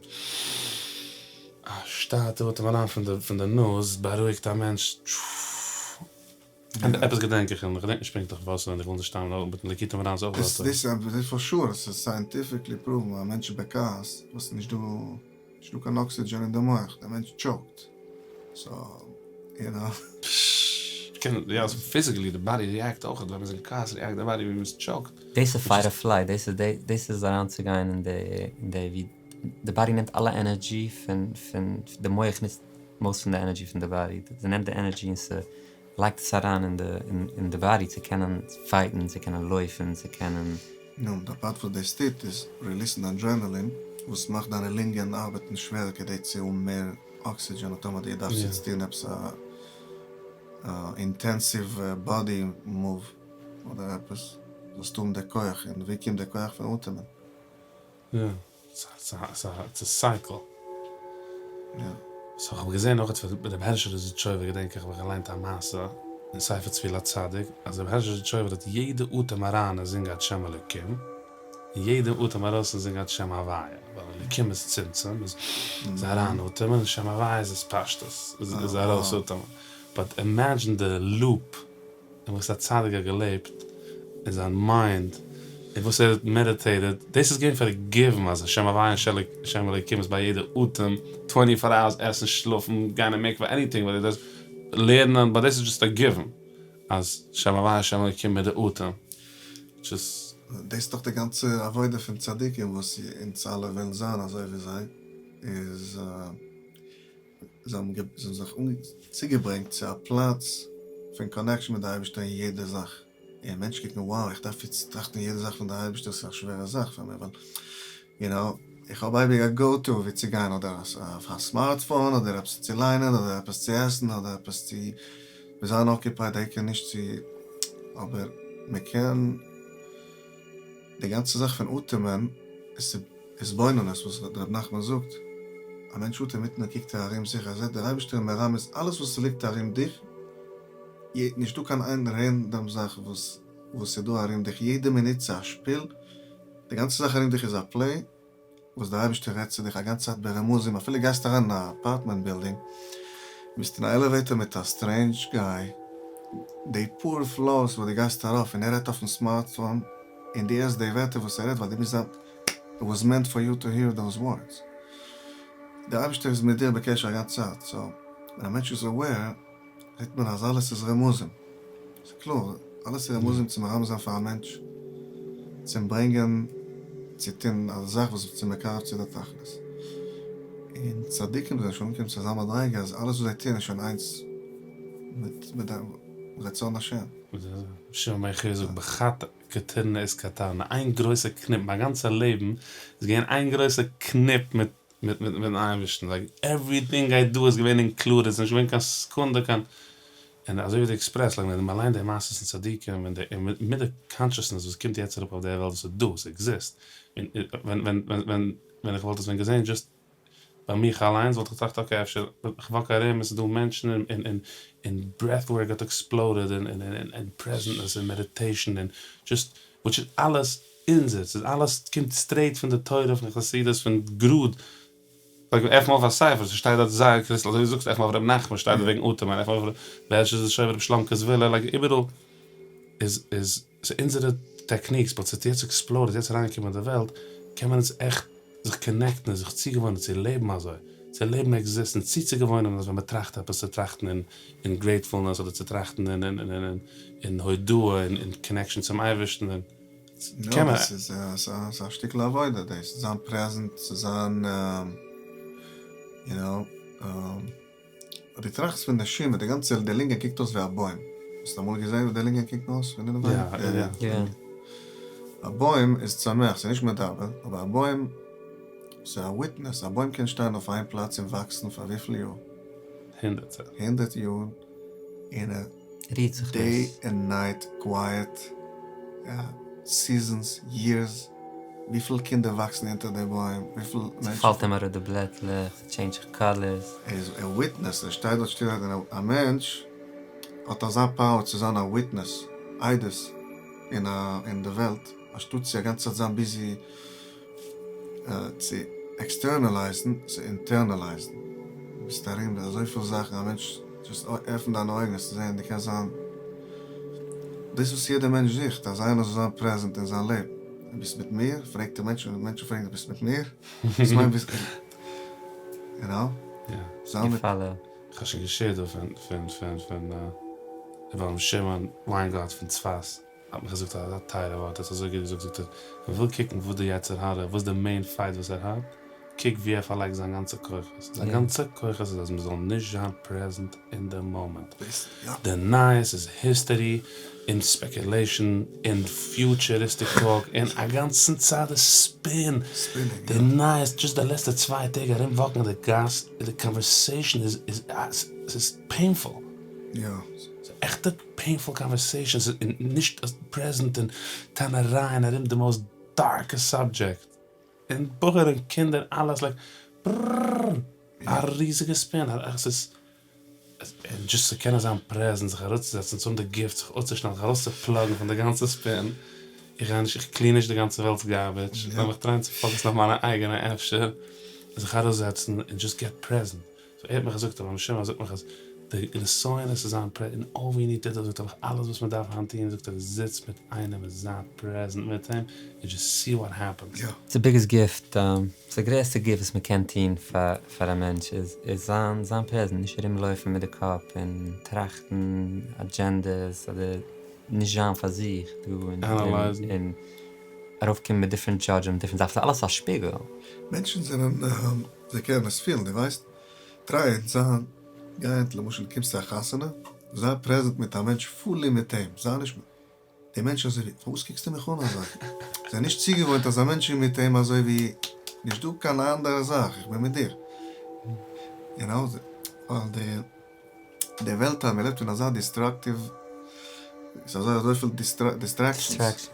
א שטאטע אטעם אריין פון די פון די נאז בארואיגט א מענטש. עפעס געדענק איך, און איך געדענק נישט פונקטליך וואס, און איך וויל נישט סתם, אבער אין ליקוטי מוהר"ן איז אויך דא א תורה. דאס איז פאר שור, עס איז סייענטיפיקלי פראוון, א מענטש איז בכעס וואס איז נישט דא. נישט דא קיין אקסידזשען אין די מח, דער מענטש טשאוקט, סאו יו נאו. קען יא פיזיקלי די באדי ריעקט אויך ווען מ'איז אין כעס ריעקט די באדי ווי מ'איז טשאוקט. דאס איז פייט אר פלייט, דאס איז דאס איז אריינצוגיין אין די אין די ווי די באדי נעמט אלע ענערדזשי פון פון די מח נוצט מאסט פון די ענערדזשי פון די באדי, ס'נעמט די ענערדזשי און ס'לייגט עס אריין אין די אין די באדי צו קענען פייטן צו קענען לויפן צו קענען. נו, די פארט וואס דאס טוט איז ריליסן אדרענעלין וואס מאכט דיינע לונגען ארבעטן שווערער כדי צו האבן מער אקסידזשען און טאמער דו דארפסט יעצט טון עפעס א אינטענסיוו באדי מאוו אדער עפעס זאלסטו האבן די כח, און ווי קומט די כח? פון אטעמען. יא, ס'איז א סייקל. סאו כ'האב געזען אויך פון רבי הערשעלע זידיטשויבער געדענק איך האב איך געליינט א מעשה אין ספר צבי לצדיק אז רבי הערשעלע זידיטשויבער האט יעדע אטעם אריין אין זין געהאט שם אלוקים און יעדע אטעם ארויס אין זין געהאט שם הוויה ווייל אלוקים איז צמצום איז אריין אטעמען און שם הוויה איז התפשטות איז ארויס אטעמען באט אימעדזשין די לופ. אין וואס א צדיק האט געלעבט אין זיין מיינד און וואס ער האט מעדיטעיטעד, דאס איז געווען פאר א גיוון אז שם הוויה און שם אלוקים איז ביי יעדע אטעם, טווענטי פאר אווערס, עסן שלאפן, גיין אין מקווה, עניטינג וואט איט איז, לערנען, באט דאס איז דזשאסט א גיוון אז שם הוויה שם אלוקים מיט די אטעם, דזשאסט. דאס איז דאך די גאנצע עבודה פון צדיקים וואס אונז אלע ווילן זיין אזוי ווי זיי, איז. זיי האבן זיך צוגעברענגט צו א פלאץ פון קאנעקשאן מיט די אייבערשטער אין יעדע זאך, און מענטשן קוקן wow איך דארף יעצט טראכטן יעדע זאך פון די אייבערשטער ס'איז א שווערע זאך פאר מיר ווייל יו נאו איך האב אייביג א גאו טו ווי צו גיין אדער אויף א סמארטפאון אדער עפעס צו ליינען אדער עפעס צו עסן אדער עפעס צו זיין אקיופייד העיקר נישט צו אבער מ'קען די גאנצע זאך פון אטעמען איז התבוננות וואס ר' נחמן זאגט, א מענטש אטעמט און ער קוקט ארום זיך ער זעט דער אייבערשטער מרמז אלעס וואס ס'ליגט ארום דיך, נישטא קיין איין רענדאם זאך וואס וואס ס'דא ארום דיך, יעדע מינוט ס'איז א שפיל, די גאנצע זאך ארום דיך איז א פלעי, וואס דער אייבערשטער רעדט צו דיך א גאנצע צייט ברמזים, אפילו גייסט אריין אין א אפארטמענט בילדינג, ביסט אין א עלעוועיטאר מיט א סטרעינדזש גיי, די פאר פלארס וואס דו גייסט ארויף און ער רעדט אויפן סמארטפאון, און דו הערסט די ווערטער וואס ער רעדט ווייל דו ביסט זיין, איט וואס מענט פאר יו טו העיר דאוז ווארדס, דער אייבערשטער איז מיט דיר בקשר א גאנצע צייט, סאו ווען א מענטש איז אוועיר זעט מען אז אלעס איז רמזים, ס'איז קלאר, אלעס איז רמזים צו מרמז זיין פאר א מענטש, צו אים ברענגען צו טון א זאך וואס איז צו מקרב צו די תכלית. און צדיקים זענען שוין אנגעקומען צו אזא מדריגה אז אלעס וואס זיי טוען איז שוין איינס מיט די רצון השם. שמעון בר יוחאי זאגט בחד קטירנא אתקטרנא, איין גרויסע קניפ, מיין גאנצע לעבן איז געווען איין גרויסע קניפ מיט מיט מיט מיטן אייבערשטן, לייק עווריטינג איי דו איז געווען אינקלודעד, ס'איז נישט געווען קיין סעקונדע קיין, און אזוי ווי דו עקספרעסט, לייק ווען מ'ליינט די מעשות פון צדיקים און די און מיט די קאנשעסנעס וואס קומט יעצט אראפ אויף די וועלט וואס איז דא, ס'עקזיסט, און ווען ווען ווען ווען איך וואלט עס ווען געזען דזשאסט ביי מיך אליינס וואלט איך געטראכט אקעי אפשר איך וואק ארום און ס'איז דא מענטשן און און און ברעט ווארק האט עקספלאודעד און און און פרעזענטנעס און מעדיטעישן און דזשאסט וויטש איז אלעס אונזערס, ס'איז אלעס קומט סטרעיט פון די תורה פון חסידות פון גראד, לייק עפן אויף א ספר ס'שטייט דארט זייער קריסטל אזוי ווי דו זאגסט עפן אויף ר' נחמן שטייט דארט וועגן אטעמען עפן אויף ר' הערשל זידיטשויבער ר' שלומקע זוויהלער לייק איבעראל איז איז ס'אונזערע טעקניקס באט ס'האט יעצט עקספלאודעד יעצט אריינגעקומען אין די וועלט קען מען עס עכט זיך קאנעקטן און זיך צוגעוואוינען צו לעבן אזוי, צו לעבן עקזיסטן, צוצוגעוואוינען אז ווען מען טראכט עפעס צו טראכטן אין אין גרעיטפולנעס אדער צו טראכטן אין אין אין אין הודאה און אין קאנעקשאן צום אייבערשטן און קען מען. יא, דאס איז א שטיקל עבודה דאס, זיין פרעזענט, צו זיין יו נאו. אויב דו טראכסט פון נשימה, די גאנצע, די לינגען קוקט אויס ווי א בוים. האסט אמאל געזען ווי די לינגען קוקן אויס פון אינעווייניג? יא. א בוים איז צומח, ס'איז נישט מדבר, אבער א בוים. ס'איז א וויטנעס, א בוים קען שטיין אויף איין פלאץ און וואקסן פאר וויפיל יאר? הונדערטער. הונדערט יאר, און ער רירט זיך דעי נישט. ענד נייט קווייעט, סיזענס, יערס, וויפיל קינדער וואקסן אונטער די בוים, וויפיל מענטשן. ס'פאלט אים אראפ די בלעטלעך, ס'טשעינדזש זיך קאלערס. ער איז א וויטנעס, ער שטייט דארט שטילערהייט און א מענטש האט אזא פאוער צו זיין א וויטנעס, עדות, אין א אין די וועלט, אנשטאט צו א גאנצע צייט זיין ביזי צו עקסטערנעלייזן, צו אינטערנעלייזן. ביסט ארום מיט אזויפיל זאכן, א מענטש דזשאסט עפן דיינע אויגן עס צו זען, דו קענסט זיין דאס וואס יעדער מענטש זוכט, אז איינער זאל זיין פרעזענט אין זיין לעבן. ביסט מיט מיר? פרעגט דער מענטש, און מענטשן פרעגן ביסט מיט מיר? וואס מיינט ביסט יו נאו? זיין מיט. כ'האב שוין געשעירט דא פון פון פון פון ר' אברהם שמעון וויינגארט פון צפת. האט מיך געזאגט אזא טייערע ווארט, ער האט אזוי גוט געזאגט, זאגט ער, מען וויל קוקן וואס די יצר הרע, וואס די מעין פייט וואס ער האט, קוק ווי ער פארלייגט זיין גאנצע כוחות, זיין גאנצע כוחות איז אז מען זאל נישט זיין פרעזענט אין די מאמענט, די נייעס איז היסטערי און ספעקולעישן און פיוטשעריסטיק טאלק און א גאנצן צייט די ספין, די נייעס, דזשאסט די לעצטע צוויי טעג ארום וואקן אין די גאס, די קאנווערסעישן איז איז ס'איז פעינפול. ס'איז עכטע פעינפול קאנווערסעישאנס און נישט פרעזענט און טענה'רייען ארום די מאוסט דארקע סאבדזשעקט און בחורים און קינדער אלעס לייק ברררר א ריזיגע ספין עס איז און דזשאסט צו קענען זיין פרעזענט זיך אראפצוזעצן צו האבן די גוף זיך אפצושטעלן זיך ארויסצופלאגן פון די גאנצע ספין איך גיי נישט איך קלין נישט די גאנצע וועלט'ס גארביטש לאמיך טרייען צו פאוקעסן אויף מיינע אייגענע אפשר זיך אראפזעצן און דזשאסט געט פרעזענט. סאו ער האט מיך געזאגט רבי שמעון זאגט מיך אז די נסיון איז צו זיין פרעזענט און אלל ווי ניד טו דו זאגט ער מיך אלעס וואס מען דארף היינט טון זאגט ער זיץ מיט איינעם און זיי פרעזענט מיט אים און דזשאסט סי וואט העפענס. די ביגעסט גיפט, די גרעסטע גיפט וואס מען קען טון פאר א מענטש איז זיין זיין פרעזענט, נישט ארום לויפן מיט די קאפ און טראכטן אדזשענדעס אדער נישט זיין פאר זיך דא און ארויפקומען מיט דיפרענט דזשאדזשמענט דיפרענט זאכן, ס'איז אלעס א שפיגל. מענטשן זענען זיי קענען עס פילן, דו ווייסט, טריי זיין, גיי למשל קומסט צו א חתונה, זיי פרעזענט מיט א מענטש פולי מיט אים, זיי נישט מיט די מענטש אזוי ווי, פארוואס קוקסטו מיך אן אזוי? זיי נישט צוגעוואוינט אז א מענטש איז מיט אים אזוי ווי, נישט דא קיין אנדערע זאך, איך בין מיט דיר, יו נאו, ווייל די די וועלט אז מען לעבט אין אזא דיסטראקטיוו, ס'איז אזוי אזויפיל דיסטרעקשאנס,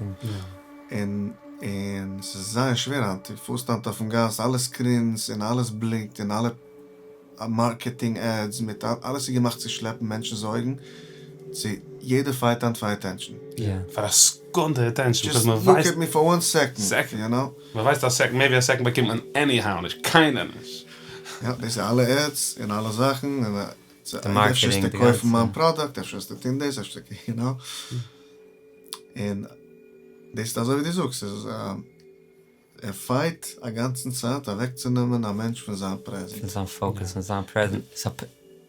און און ס'איז זייער שווער היינט, דו פארסט היינט אויפן גאס אלע סקרינס און אלעס בלינקט און אלע מארקעטינג עדס מיט אלעס איז געמאכט צו שלעפן מענטשן'ס אויגן צו יעדער פייט היינט פאר אטענשאן. פאר א סעקונדע אטענשאן, דזשאסט לוק עט מי פאר וואן סעקאנד, יו נאו. מען ווייסט א סעקאנד, מער ווי א סעקאנד באקומט מען עניהאו נישט, קיינער נישט. יא, דאס איז אלע עדס און אלע זאכן, און די מארקעטינג, אפשר וועסטו די קויפן גאנצע. מיין פראדוקט, אפשר וועסטו טון דאס, אפשר, יו נאו. און דאס איז אזוי ווי דו זאגסט, ס'איז ער פייט א גאנצן צייט אוועקצונעמען א מענטש פון זיין פרעזענט. פון זיין פאוקעס, פון זיין פרעזענט,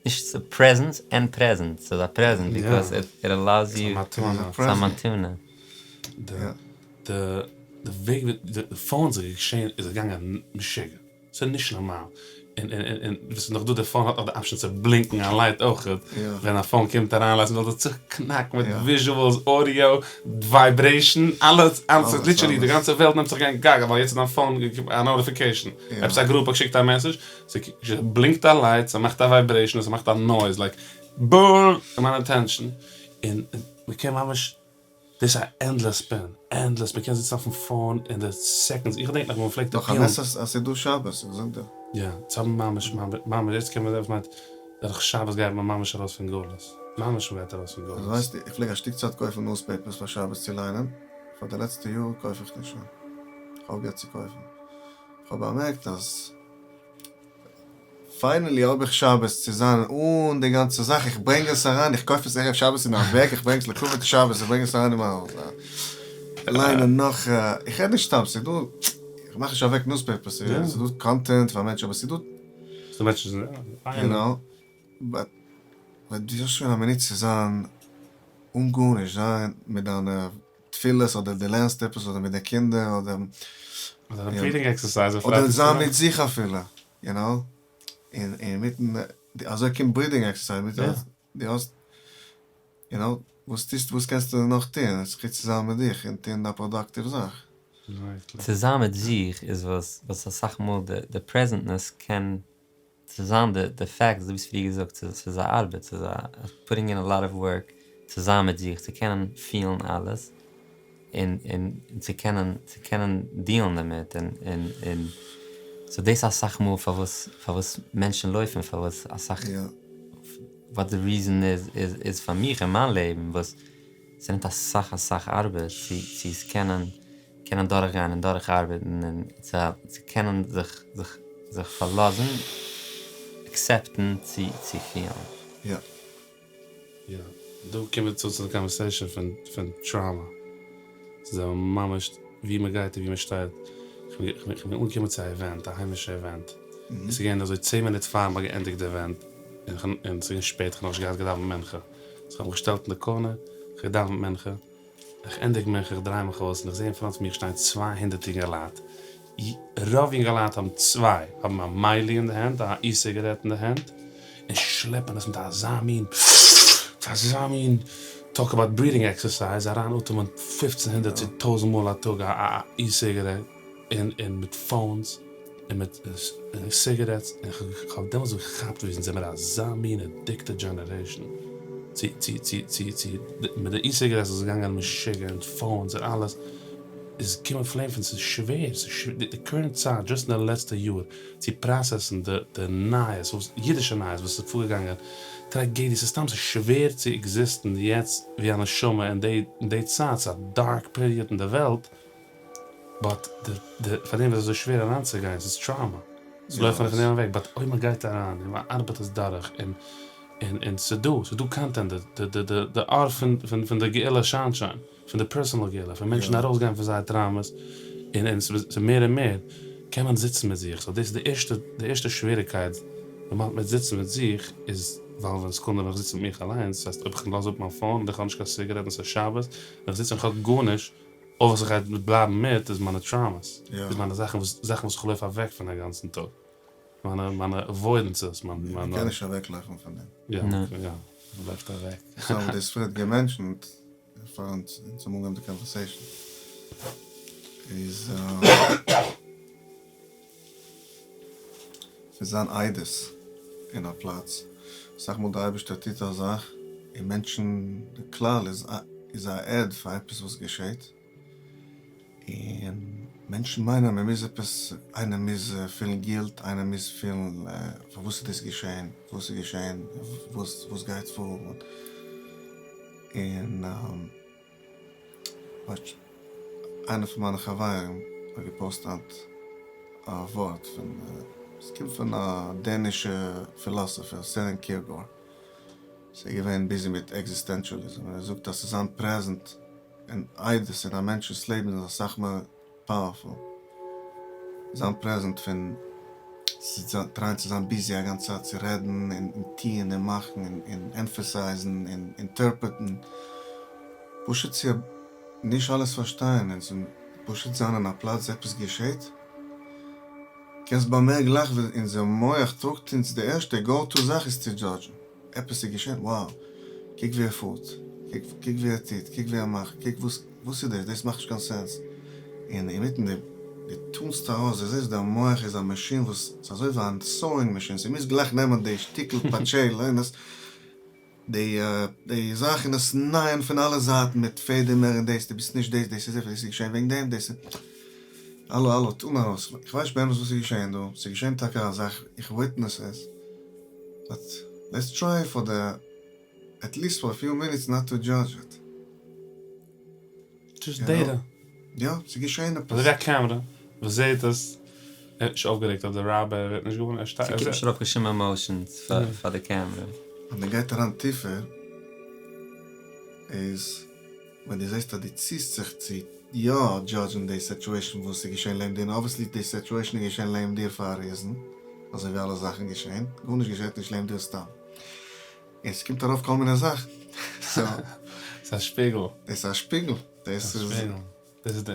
נישט ס'איז פרעזענס ענד פרעזענט, ס'איז א פרעזענט ביקאוז איט אלאוס יו, ס'איז א מתנה. די די וועג ווי די פאונס איז געשען איז געגאנגען משוגע, ס'איז נישט נארמאל, און און און וואס איז נאך דא די פאון האט נאך די אפשען צו בלינקן א לייט אויכעט, ווען א פאון קומט אריין לייט ס'זאל זיך צוקנאקן מיט וויזשועלס אודיאו ווייברעישן אלעס אלעס ליטערלי די גאנצע וועלט נעמט זיך גיין גאגא ווייל יעצט איז דיין פאון געקומען א נאטיפיקעישן, עפעס א גרופ האט געשיקט א מעסעדזש, ס'בלינקט א לייט ס'מאכט א ווייברעישן און ס'מאכט א נויז לייק בום! מיין אטענשאן, און מ'קען ממש. דאס איז א ענדלעס ספין, ענדלעס, מען קען זיצן אויפן פאון אין די סעקאנדס, איך געדענק נאך ווען מען פלעגט נאך א נס אז ס'איז דא שבת, איך זאג דיר. יא, צו האבן ממש ממש, יעצט קען מען וואס מיינט דורך שבת גייט מען ממש ארויס פון גלות, ממש מען גייט ארויס פון גלות. ווייסט, איך פלעג א שטיק צייט קויפן נוספעיפערס פאר שבת צו ליינען, פאר די לעצטע יאר קויף איך נישט שוין, איך האב אויפגעהערט צו קויפן, איך האב באמערקט אז. פיינעלי האב איך שבת צו זיין אן די גאנצע זאך, איך ברענג עס אריין, איך קויף עס ערב שבת אין א בעג, איך ברענג עס לכבוד שבת, איך ברענג עס אריין אין מיין הויז, ליינען נאך, איך רעד נישט סתם, ס'איז דא, איך מאך נישט אוועק נוספעיפערס, ס'איז דא קאנטענט פאר מענטשן, אבער ס'איז דא, יו נאו, באט דו האסט שוין א מינוט צו זיין אן גארנישט, זיין מיט דיינע תפילות אדער דו לערנסט עפעס אדער מיט די קינדער אדער אדער א ברידינג עקסערסייז אויף אדער זיין מיט זיך אפילו, יו נאו, און אינמיטן אזוי קומט ברידינג עקסערסייז מיט דו האסט יו נאו וואס טוסטו וואס קענסטו נאך טון חוץ צו זיין מיט דיך און טון א פראדאקטיוו זאך. צו זיין מיט זיך איז וואס וואס אסאך מאל די די פרעזענטנעס קען צו זיין די די פעקט אזוי ווי האסט פריער געזאגט ס'איז א ארבעט ס'איז א פוטינג אין א לאט אוו ווארק צו זיין מיט זיך צו קענען פילן אלעס און און צו קענען צו קענען דיעלן דערמיט און און און סאו דאס איז אסאך מאל פארוואס פארוואס מענטשן לויפן פארוואס אסאך וואט די ריזען איז איז איז פאר מיך אין מיין לעבן וואס ס'נעמט אסאך אסאך ארבעט צו צו עס קענען קענען דורכגיין און דורכארבעטן און צו צו קענען זיך זיך זיך פארלאזן עקסעפטן צו צו פילן. יא. יא. דא קומען מיר צו צו די קאנווערסעישאן פון פון טראומא. ס'איז ממש ווי מ'גייט און ווי מ'שטייט. כ'בין אנגעקומען צו א איווענט, א היימישע איווענט. און ס'איז געווען אזוי צען מינוט פאר מ'האט געענדיגט די איווענט. און ס'איז געווען שפעט, כ'האב נאכנישט געהאט געדאווענט מנחה. סאו כ'האב מיך געשטעלט אין די קארנער, כ'האב געדאווענט מנחה. איך ענדיג מנחה, איך דריי מיך אויס און איך זע אין פראנט פון מיר שטיין 200 יונגעלייט. רוב יונגעלייט האבן צוויי, האבן א מיילי אין די הענט, א אי-סיגערעט אין די הענט, און שלעפן עס מיט אזא מין מיט אזא מין טאלק אבאוט ברידינג עקסערסייז, אריין אטעמען פופצן הונדערט צו טויזנט מאל א טאג א אי-סיגערעט, און און מיט פאונס, און מיט סיגערעטס, און כ'האב דעמאלטס געכאפט ווי אונז זעמיר אזא מין עדיקטעד דזשענערעישן, צו צו צו צו צו מיט די אי-סיגערעטס איז געגאנגען משוגע און פאונס און אלעס, איז קומען פלעין פון ס'איז שווער, ס'איז די קורענט צייט דזשאסט אין די לעצטע יאר צו פראסעסן די די נייעס וואס אידישע נייעס וואס איז פארגעגאנגען, טראגעדיעס, ס'איז סתם ס'איז שווער צו עקזיסטן יעצט ווי א נשמה אין די אין די צייט, ס'איז א דארק פעריאד אין די וועלט, באט די די פאר דעם איז אזוי שווער אריינצוגיין, ס'איז טראומא, סאו לויפט מען פון דעם אוועק, באט אויב מ'גייט אריין און מ'ארבעט עס דורך און און און ס'דא ס'דא קאנטענט די די די די אור פון פון פון די גאולה שיינט שוין. פון די פערסאנעל גאולה, פון מענטשן ארויסגיין פון זייער טראומאס, און און ס'איז מער און מער קען מען זיצן מיט זיך, סאו דאס איז די ערשטע די ערשטע שוועריקייט ווען מ'האלט מיט זיצן מיט זיך, איז ווייל ווען סעקונדע ווען איך זיץ מיט מיך אליינס, דאס הייסט אויב איך לאז אפ מיין פאון און איך האב נישט קיין סיגערעט און ס'איז שבת, און איך זיץ און איך האב גארנישט, אויף וואס איך גיי בלייבן מיט איז מיינע טראומאס, איז מיינע זאכן וואס זאכן וואס איך לויף אוועק פון א גאנצן טאג, מיינע מיינע עוואוידענסעס, מיין מיינע. מ'קען נישט אוועקלויפן פון דעם. יא יא, מ'לויפט אוועק. סאו דאס פריער געמענטשענט. פאר אונז אונז האבן אנגעהויבן די קאנווערסעישן איז פון זיין עדות אין א פלאץ, אסאך מאל די אייבערשטער טוט א זאך און מענטשן די כלל איז איז א עד פאר עפעס וואס געשעט און מענטשן מיינען מען מוז עפעס איינער מוז פילן גילט איינער מוז פילן פארוואס איז דאס געשען וואס איז געשען וואס וואס גייט פאר. און איינער פון מיינע חברים האט געפאוסט היינט א ווארט פון, עס קומט פון א דענישע פילאסאפער סערען קירגאר, ס'איז געווען ביזי מיט עקזיסטענשאליזם, און ער זאגט אז צו זיין פרעזענט און עדות אין א מענטש'נס לעבן איז אסאך מער פאוערפול זיין פרעזענט פון טרייען צו זיין ביזי א גאנצע צייט צו רעדן און טוען און מאכן און עמפעסייזן און אינטערפרעטן פשוט צו נישט אלעס פארשטיין און צו פשוט זיין אין א פלאץ עפעס געשעט קענסט באמערקן גלייך ווי אונזער מח טראגט אונז די ערשטע גאו טו זאך איז צו דזשאדזשן עפעס איז געשען wow קוק ווי ער פארט קוק ווי ער טוט קוק ווי ער מאכט קוק וואס וואס איז דאס? דאס מאכט נישט קיין סענס. און אינמיטן די דו טונסט ארויס, דו זעסט דער מח איז א מאשין וואס ס'איז אזוי ווי א סאואינג מאשין, ס'מוז גלייך נעמען די שטיקל פאטשעלע און עס די די זאך און עס נייען פון אלע זייטן מיט פעדעמער און דאס, דו ביסט נישט דאס, דאס איז דאס איז געשען וועגן דעם, דאס איז האלא האלא טון ארויס, איך ווייס נישט באמת וואס איז געשען דא, ס'איז געשען טאקע א זאך, איך וויטנעס עס, באט לעטס טריי פאר די. עט ליסט פאר א פיו מינוטס נאט טו דזשאדזש איט. דזשאסט דעטע. יא, ס'איז געשען עפעס. אזוי ווי א קעמרע וואס זעהט עס, ער האט נישט אויפגערעגט אויף די ראבער, ער ווערט נישט געווארן, ער שטייט, ס'קומט נישט ארויף קיין שום עמאושענס פאר די קעמרע. אז מען גייט אריין טיפער איז ווען דו זעסט אז דו ציסט זיך צו יא דזשאדזשן די סעטשועישן וואס איז געשען לעבן דיר און אבוויעסלי די סעטשועישן איז געשען לעבן דיר פאר א ריזן אזוי ווי אלע זאכן געשען, גארנישט געשעט נישט לעבן דיר סתם. און ס'קומט ארויף כל מיני זאכן. ס'איז א שפיגל. דאס איז א שפיגל. דאס איז. דאס איז די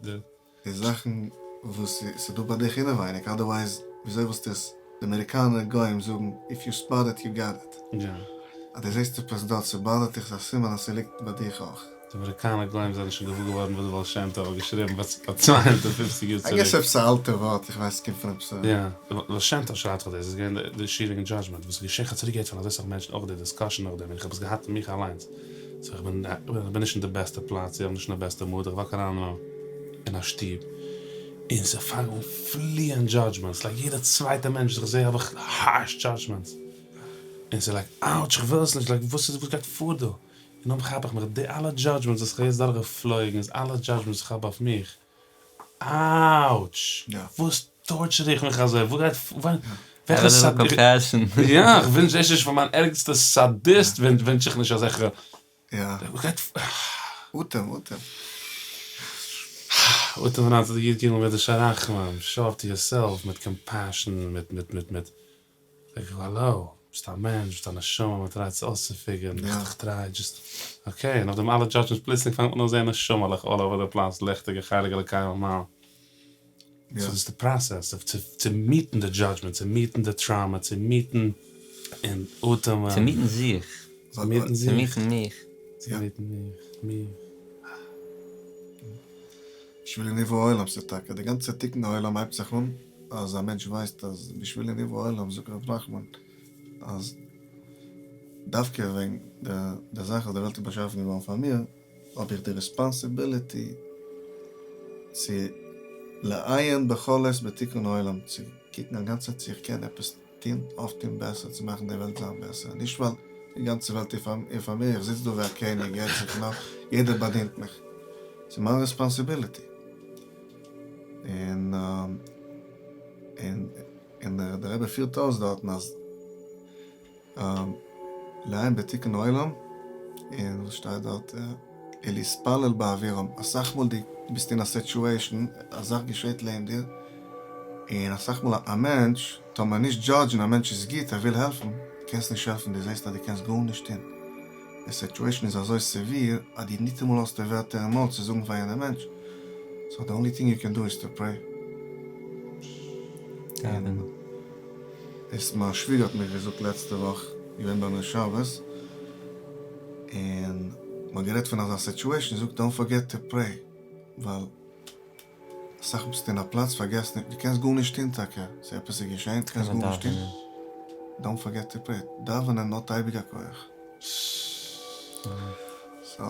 די. די זאכן וואס ס'איז דא ביי דיך אינעווייניג, אדערווייז וויאזוי וואלסטו עס, די אמעריקאנער גוים זאגן איף יו ספאט איט יו גאט איט. יא. אז דו זעסט עפעס דארט ס'באדערט דיך איז א סימן אז ס'ליגט ביי דיך אויך. די אמעריקאנער גוים זענען שוין געוואר געווארן וואס די בעל שם טוב האט געשריבן פאר 250 יאר איי צוריק. געס עפעס א אלטע ווארט, איך ווייס ס'קומט פון עפעס א. יא, די בעל שם טוב שרייבט דאך דאס איז געווען די שיעור וועגן דזשאדזשמענט וואס איז געשען, כ'האב צוריק געהערט פון אזוי סאך מענטשן אויך די דיסקאשען נאכדעם און איך האב עס געהאט אין מיך אליינס, סאו איך בין איך בין נישט אין די בעסטע פלאץ, איך בין נישט אין די בעסטע מוד, איך וואק אריין אין א שטוב און ס'פאנגט אן פליען דזשאדזשמענטס, לייק יעדע צווייטע מענטש וואס איך זעה האב איך הארש דזשאדזשמענטס, און ס'איז לייק אאוטש איך וויל עס נישט, לייק וואס איז וואס גייט פאר דא? און דאן כאפ איך מיך, די אלע דזשאדזשמענטס וואס איך האב יעצט דורך געפלויגן איז אלע דזשאדזשמענטס וואס איך האב אויף מיך. אאוטש! וואס טארטשער איך מיך אזוי? וואס גייט פאר? וועלכע סאדיסט? יא, איך ווינטש דאס נישט פאר מיין ערגסטע סאדיסט ווינטש איך נישט אזעלכע. וואס גייט פאר? אטעם, אטעם. אטעם אריין צו די י"ג מידות הרחמים, שאו אפ טו יורסעלף מיט קאמפעשאן, מיט מיט מיט מיט. לייק האלא, ביסט א מענטש, ביסט א נשמה, מען טרייט עס אויסצופיגערן, איך טריי דזשאסט, אקעי, נאכדעם אלע דזשאדזשמענטס פלוצלינג פאנגט מען אן זעהן נשמה'לעך אלל אווער די פלאץ, ליכטיגע חלק אלוקי ממעל. סאו דאס איז די פראסעס אוו צו מיטן די דזשאדזשמענט, צו מיטן די טראומא, צו מיטן און אטעמען. צו מיטן זיך. צו מיטן זיך. צו מיטן מיך. צו מיטן מיך, מיך. בשבילי נברא העולם, ס'איז טאקע די גאנצע תיקון העולם הייבט זיך אן אז א מענטש ווייסט אז בשבילי נברא העולם זאגט ר' נחמן אז דווקא וועגן די זאך אז די וועלט איז באשאפן געווארן פאר מיר האב איך די ריספאנסיביליטי צו לעיין בכל עת בתיקון העולם צו קוקן א גאנצע צייט צו איך קען עפעס טון אויפטון בעסער צו מאכן די וועלט זיין בעסער נישט ווייל די גאנצע וועלט איז פאר מיר איך זיץ דא ווי א קעניג יעדער באדינט מיך ס'איז מיין ריספאנסיביליטי. און און און דער רבי פירט אויס דארטן אז לעיין בתיקון העולם, און וואס שטייט דארט ולהתפלל בעבורם, אסאך מאל דו ביסט אין א סיטועשן, א זאך געשעט לעבן דיר, און אסאך מאל א מענטש, טאר מען נישט דזשאדזשן, א מענטש איז גוט ער וויל העלפן, דו קענסט נישט העלפן, דו זעסט אז דו קענסט גארנישט טון, די סיטועשן איז אזוי סעוויר אז דו ניטאמאל האסט די ווערטער אין מויל צו זאגן פאר יענע מענטש, סאו די אנלי טינג יו קען דו איז טו פרעי. דאווענען. דאס מיין שוויגער האט מיר געזאגט לעצטע וואך, געווען ביי מיר שבת, און מ'האט גערעדט פון אזא סיטועשן, זי זאגט דאנט פארגעט טו פרעי, ווייל אסאך ביסטו אין א פלאץ פארגעס נישט, דו קענסט גארנישט טון טאקע, ס'איז עפעס איז געשען, דו קענסט גארנישט טון, דאנט פארגעט טו פרעי, דאווענען האט אייביג א כח. סאו,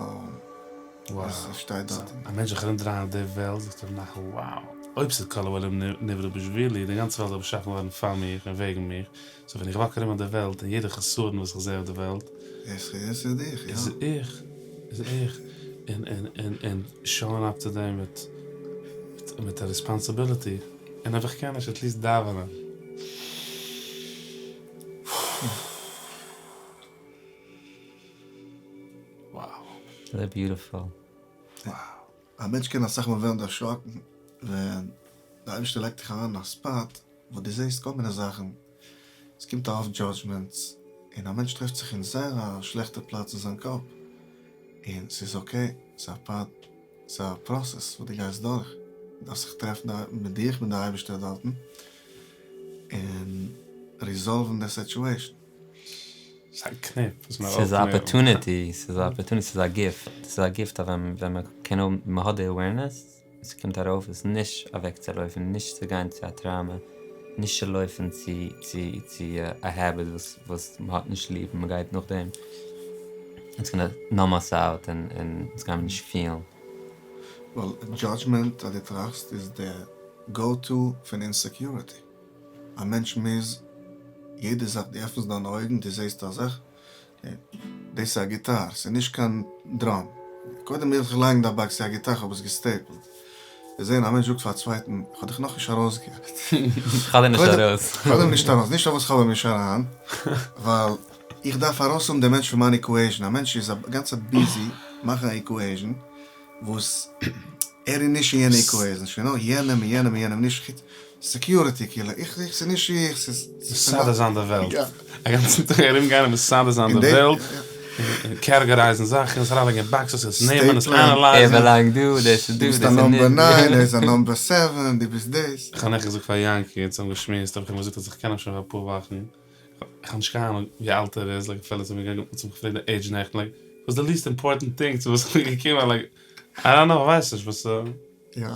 עס שטייט דארט. א מענטש זיך ארום דרייען אויף די וועלט זאגט ר' נחמן wow, אויב ס'איז כל העולם נברא בשבילי, די גאנצע וועלט איז באשאפן געווארן פאר מיך און וועגן מיך, סאו ווען איך וואק ארום אויף די וועלט און יעדע חסרון וואס איך זע אויף די וועלט, איז איך, יא. איז איך, איז איך, און און און און שאוען אפ טו דעם מיט מיט א ריספאנסיביליטי, און אויב איך קען נישט עטליסט דאווענען. Wow. אזוי ביוטיפול. Wow. א מענטש קען אסאך מאל ווערן דערשראקן ווען די אייבערשטער לייגט דיך אריין אין א ספאט וואו דו זעסט כל מיני זאכן, עס קומט ארויף דזשאדזשמענטס, און א מענטש טרעפט זיך אין זייער א שלעכטע פלאץ אין זיין קאפ, און ס'איז אקעי, ס'איז א פארט, ס'איז א פראסעס וואס דו גייסט דורך, דו דארפסט זיך טרעפן מיט דיך מיט די אייבערשטער דארטן, און ריזאלוון די סיטועשן. ס'איז א קניפ וואס מען ס'איז א אפערטוניטי, ס'איז א אפערטוניטי, ס'איז א גיפט, ס'איז א גיפט אז ווען מען קען האבן, מען האט די אווערנעס, ס'קומט ארויף איז נישט אוועקצולויפן, נישט צו גיין צו א טראומא, נישט צו לויפן צו צו צו א העביט וואס וואס מ'האט נישט ליב און מ'גייט נאכדעם, איטס גאנא נאם אס אוט און און אונז גיימיר נישט פילן. ווייל דזשאדזשמענט אז דו טראכסט איז די גאו טו פון אינסעקיוריטי, א מענטש מוז יעדע זאך, דו עפנסט דיינע אויגן דו זעסט א זאך, דאס איז א גיטאר, ס'איז נישט קיין דראם. קודם מוז איך לייגן די באקס, ס'איז א גיטאר, כ'האב עס געסטעיפלט. זיי זעען א מענטש זאגט פאר א צווייטן, כ'האב דיך נאכנישט ארויסגעהערט. כ'האב דיר נישט ארויס. כ'האב דיר נישט ארויס, נישט פארוואס כ'האב אים נישט אריין, ווייל איך דארף ארויסהאבן דעם מענטש פון מיין איקוועישן. א מענטש איז א גאנצע צייט ביזי מאכן א איקוועישן וואס ער איז נישט אין יענע איקוועישן, שוין נאר יענעם און יענעם און יענעם, נישט חוץ. סעקיוריטי כאילו, איך איך ס'איז נישט איך ס'איז. מסדר זיין די וועלט. א גאנצן טאג ארום גיין און מסדר זיין די וועלט, און קעטעגארייזן זאכן, עס אריינלייגן אין באקסעס, עס נעמען, עס אנעלייזן. ער באלאנגט דא, דאס איז דא, דאס איז נישט. דו ביסט א נאמבער ניין, ער איז א נאמבער סעווען, דו ביסט דאס. איך האב נעכטן געזאגט פאר יענקי, אונז האבן געשמועסט, האב איך אים געזאגט אז איך קען אים שוין פאר אפאר וואכן, איך האב נישט קיין אהנונג ווי אלט ער איז, לייק אפילו האט ער מיך געפרעגט די עידזש נעכטן, לייק. וואס די ליסט אימפארטענט טינג צו וואס איך בין געקומען לייק איי דאנט נאו איך ווייס נישט וואס יא.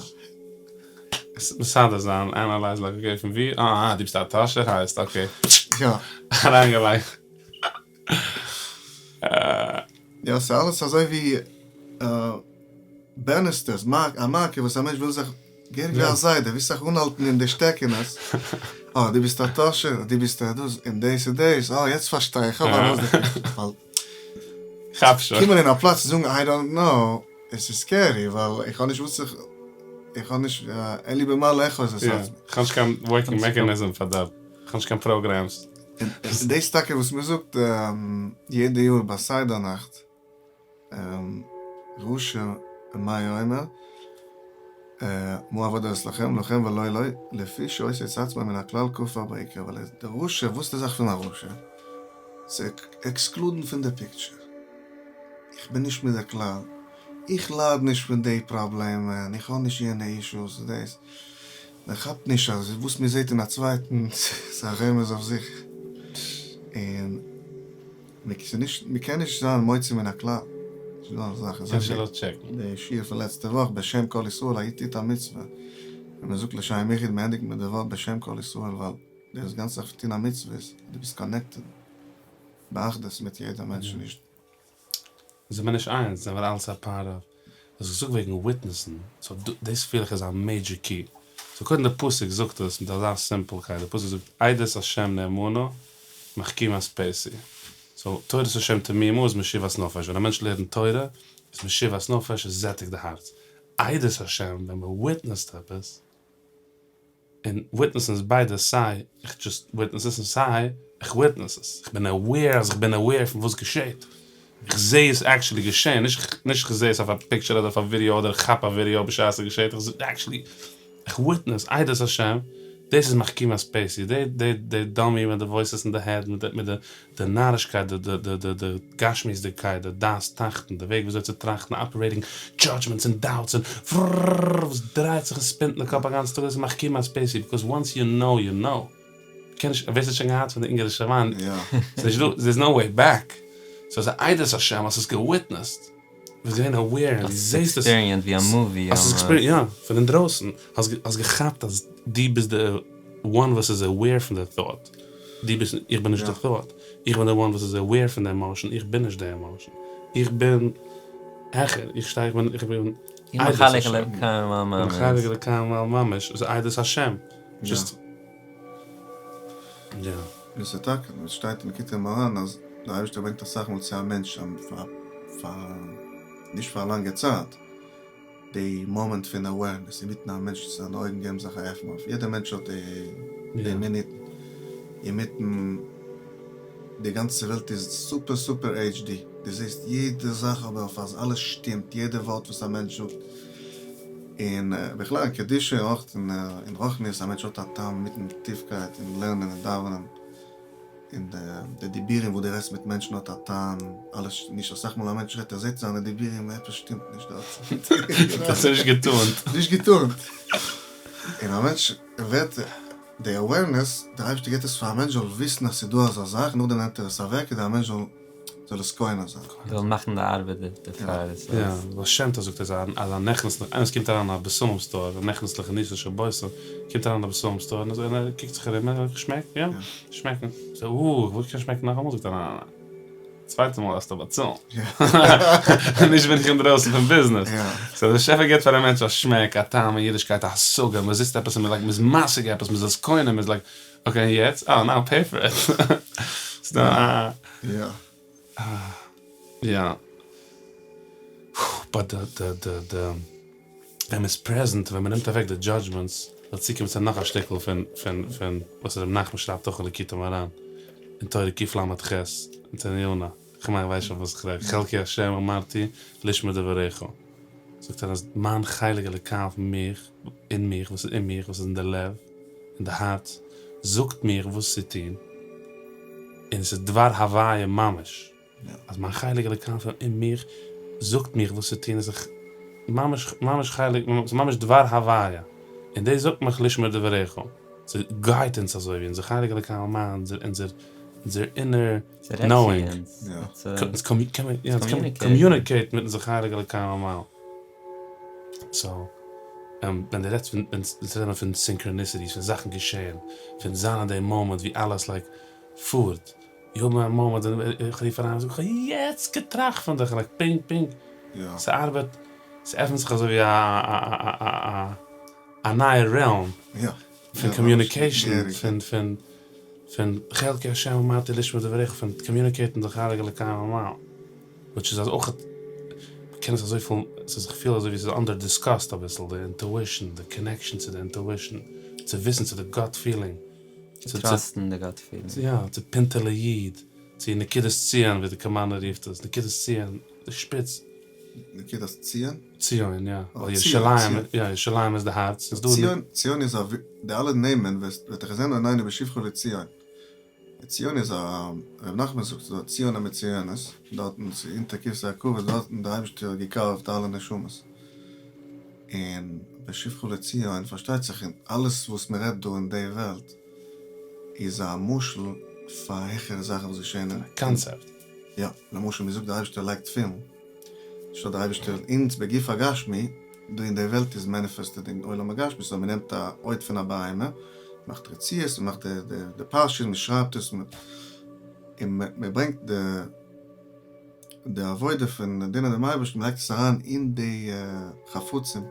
מסדר זיין ענעלייז לייק אקעי פון ווי אה אה דו ביסט א טאהשער הייסט אקעי יא. אריינגעלייגט. יא ס'איז אלעס אזוי ווי בעניסטערס, א מארקער וואס א מענטש וויל זיך געהעריג ווי א זיידע ווילסט זיך אנהאלטן אין די שטעקענעס, אה דו ביסט א טאהשער, דו ביסט א דאס, און דאס איז דאס, אה יעצט פארשטיי איך, כ'האב ארויס כאפ שוין. קומען אין א פלאץ און זאגן איי דאנט נאו, עס איז סקערי ווייל איך האב נישט וואס זיך, איך האב נישט, אין לי במה לאחוז את עצמי. איך האב נישט קיין ווארקינג מעקעניזם פאר דעם, איך האב נישט קיין פראגרעמס. און דאס טאקע וואס מען זאגט יעדע יאר ביי סדר נאכט, רשע מה הוא אומר, מה עבודה לכם, לכם ולא לו, לפי שהוציא את עצמו מן הכלל כפר בעיקר, ווייל דער רשע, וואס איז די זאך פון א רשע? צו עקסקלודן פון די פיקטשער, איך בין נישט מיט די כלל, איך לייד נישט פון די פראבלעמען, איך האב נישט יענע אישוס, דאס, מען כאפט נישט אז וואס מען זעט אין א צווייטן איז א רמז אויף זיך, און מען קען נישט זיין מוציא מן הכלל, נישט דא אזא זאך, קענסט נישט אויסטשעקן. די שיעור פון לעצטע וואך בשם כל ישראל היתי את המצוה, ווען מען זאגט לשם יחוד מען ענדיגט מיט די ווארט בשם כל ישראל ווייל דאס גאנצע זאך פון טון א מצוה איז דו ביסט קאנעקטעד באחדות מיט יעדע מענטש נישט. זעמער נישט איינס, זעמער אלס א פארט אוו. האסט געזאגט וועגן וויטנעסן, סאו דאס פיל איך איז א מעידזשער קי. סאו קודם די פסוק זאגט עס מיט אזא סימפלקייט, די פסוק זאגט עדות השם נאמנה מחכימת פתי. סאו תורת השם תמימה איז משיבת נפש, ווען א מענטש לערנט תורה איז משיבת נפש, עס זעטיגט די הארץ. עדות השם ווען מען וויטנעסט עפעס, און וויטנעסן איז ביידע סיי איך דזשאסט וויטנעס עס און סיי איך וויטנעס עס, איך בין עוועיר אז איך בין עוועיר פון וואס געשעט, איך זע עס עקטשולי געשען, נישט נישט איך זע עס אויף א פיקטשער אדער אויף א ווידיאו אדער איך כאפ א ווידיאו בשעת עס געשעט, איך זע עקטשולי, איך וויטנעס, עדות השם, דאס איז מחכימת פתי, די די די דאמי מיט די וואויסעס אין די העד מיט די מיט די די נארישקייט די די די די די גשמיות'דיגקייט די דעת תחתון די וועג וויאזוי צו טראכטן אפערעיטינג דזשאדזשמענטס און דאוטס און פרררררר וואס דרייט זיך און ספינט אין די קאפ א גאנצן טאג דאס איז מחכימת פתי ביקאוז וואנס יו נאו יו נאו קען נישט ווער ס'האט שוין געהאט פון די אונגארישע וויין ס'נישט דא דער'ס נאו וועי בעק סאו ס'איז עדות השם האסט עס געוויטנעסד ביסט געווען אוועיר און דו זעסט עס. האסט עס עקספיריענד ווי א מאווי. האסט עס עקספיריענד יא פון אינדרויסן האסט געכאפט אז דו ביסט די וואן וואס איז אוועיר פון די thought. דו ביסט, איך בין נישט די thought, איך בין די וואן וואס איז aware פון די עמאושען, איך בין נישט די עמאושען, איך בין העכער, איך שטיי, איך בין, איך בין עדות השם. חלק אלוקי ממעל ממש. חלק אלוקי ממעל ממש, איז עדות השם. דזשאסט, יא. און ס'איז טאקע, וואס שטייט אין ליקוטי מוהר"ן אז דער אייבערשטער ברענגט אסאך מאל צו א מענטש פאר, פאר, נישט פאר א לאנגע צייט, די מאמענט פון אווערנעס אינמיטן א מענטש זיינע אויגן געבן זיך א עפן אויף, יעדע מענטש האט די מינוטן אינמיטן די גאנצע וועלט איז סופער סופער HD דו זעסט יעדע זאך אבער אויף אז אלעס שטימט יעדע ווארט וואס א מענטש זאגט און בכלל אין קדושה אויך אין רוחניות א מענטש האט א טעם מיטן טיפקייט אין לערנען און דאווענען. און די דיבורים וואס דו רעדסט מיט מענטשן האט א טעם, אלעס נישט אסאך מאל א מענטש רעדט ער זעט זיינע דיבורים עפעס שטימט נישט דארט. דאס איז נישט געטונט. נישט געטונט. און א מענטש ווערט די אווערנעס, דער אייבערשטער געבט עס פאר א מענטש זאל וויסן אז ס'איז דא אזא זאך, נאכדעם נעמט ער עס אוועק כדי א מענטש זאל זאל עס קונה זיין. זאל מאכן די ארבעט דערפאר. יא, בעל שם טוב זאגט אז אז א נכנס איינער וואס קומט אריין אין א בשמים סטאר, א נכנס לחנותו של בושם, קומט אריין אין א בשמים סטאר און ער קוקט זיך ארום, ער שמעקט, יא, שמעקן, זאגט ער, אה, איך וואלט געקענט שמעקן נאכאמאל, זאגט ער, ניין ניין ניין, צווייטע מאל דארפסטו באצאלן, נישט בין איך אינדרויסן פון ביזנעס. סאו דער באשעפער גיבט פאר א מענטש א שמעק, א טעם אין אידישקייט, א השגה, מען זיצט עפעס און מען לייק, מען איז משיג עפעס, מען איז עס קונה, מען איז לייק, אקעי און יעצט? אה נאו פעי פאר איט. ס'דא א. יא. יא. באט די די די די ווען מ'איז פרעזענט ווען מ'נעמט אוועק די דזשאדזשמענטס וועל צוקומען צו נאך א שטיקל פון פון פון וואס ר' נחמן שרייבט אויך אין ליקוטי מוהר"ן אין תורה קל"ח אין תנינא כ'מיין ווייסט שוין וואס כ'רעד חלקי השם אמרתי לשמור דבריך זאגט ער אז מיין חלק אלוקי פון מיך אין מיך וואס איז אין מיך וואס איז אין די לב אין די הארץ זאגט מיך וואס צו טון און עס איז דבר הוויה ממש אז מיין חלק אלוקי פון אין מיך זאגט מיך וואס צו טון איז איך ממש ממש חלק ס'איז ממש דבר הוויה און דאס זאגט מיך לשמור דבריך ס'גייט אונז אזוי ווי אונזער חלק אלוקי ממעל אונזער אונזער. אונזער אינער נאואינג, קאמיוניקעיט מיט אונזער חלק אלוקי ממעל. סאו ווען דו רעדסט פון, אונז רעדן פון סינקראניסיטיס, פון זאכן געשען, פון זיין אין די מאמענט ווי אלעס לייק פארט, איך האב א מאמענט ווען איך רוף אריין און זאג איך האב יעצט געטראכט פון דיך, לייק פונקט פונקט, ס'ארבעט, ס'עפנט זיך אזוי ווי א א א א נייע רעלם פון קאמיוניקעישן, פון פון פון חלקי השם אמרתי לשמוע דבריך, פון קאמיוניקעיטן די חלק אלוקי ממעל, וויטש איז אויך, מ'קען עס אזויפיל, ס'איז איך פיל אזוי ווי ס'איז אנדער דיסקאסד אביסל, די אינטואישן, די קאנעקשאן צו די אינטואישן, צו וויסן צו די גאט פילינג. צו טראסטן די גאט פילינג. יא, צו פינטעלע איד, צו נקודת ציון ווי די קאמארנער רופט עס, נקודת ציון, די שפיץ. נקודת ציון? ציון, יא, ווייל ירושלים, יא, ירושלים איז די הארץ, איז דא. ציון, ציון איז א, די אלע נעמען, ותחזינה עינינו בשובך לציון. ציון איז א, ר' נחמן זאגט ס'איז דא ציון המצוינת, דארטן ס'איז אונטער כסא הכבוד, דארטן די אייבערשטער האט געקארווט אלע נשמות. און בשובך לציון פארשטייט זיך און אלעס וואס מען רעדט דא אין די וועלט איז א משל פאר העכערע זאכן וואס געשעהן אין. קאנצעפט. יא, למשל מען זאגט די אייבערשטער לייגט תפילין, שטייט די אייבערשטער אונז בגוף הגשמי דא אין די וועלט איז מעניפעסטעד אין עולם הגשמי סאו מען נעמט א אות פון א בהמה, מאכט רצועות, מען מאכט די פרשיות, מען שרייבט עס, און מען ברענגט די. די עבודה פון דינען דעם אייבערשטן, מען לייגט עס אריין אין די חפצים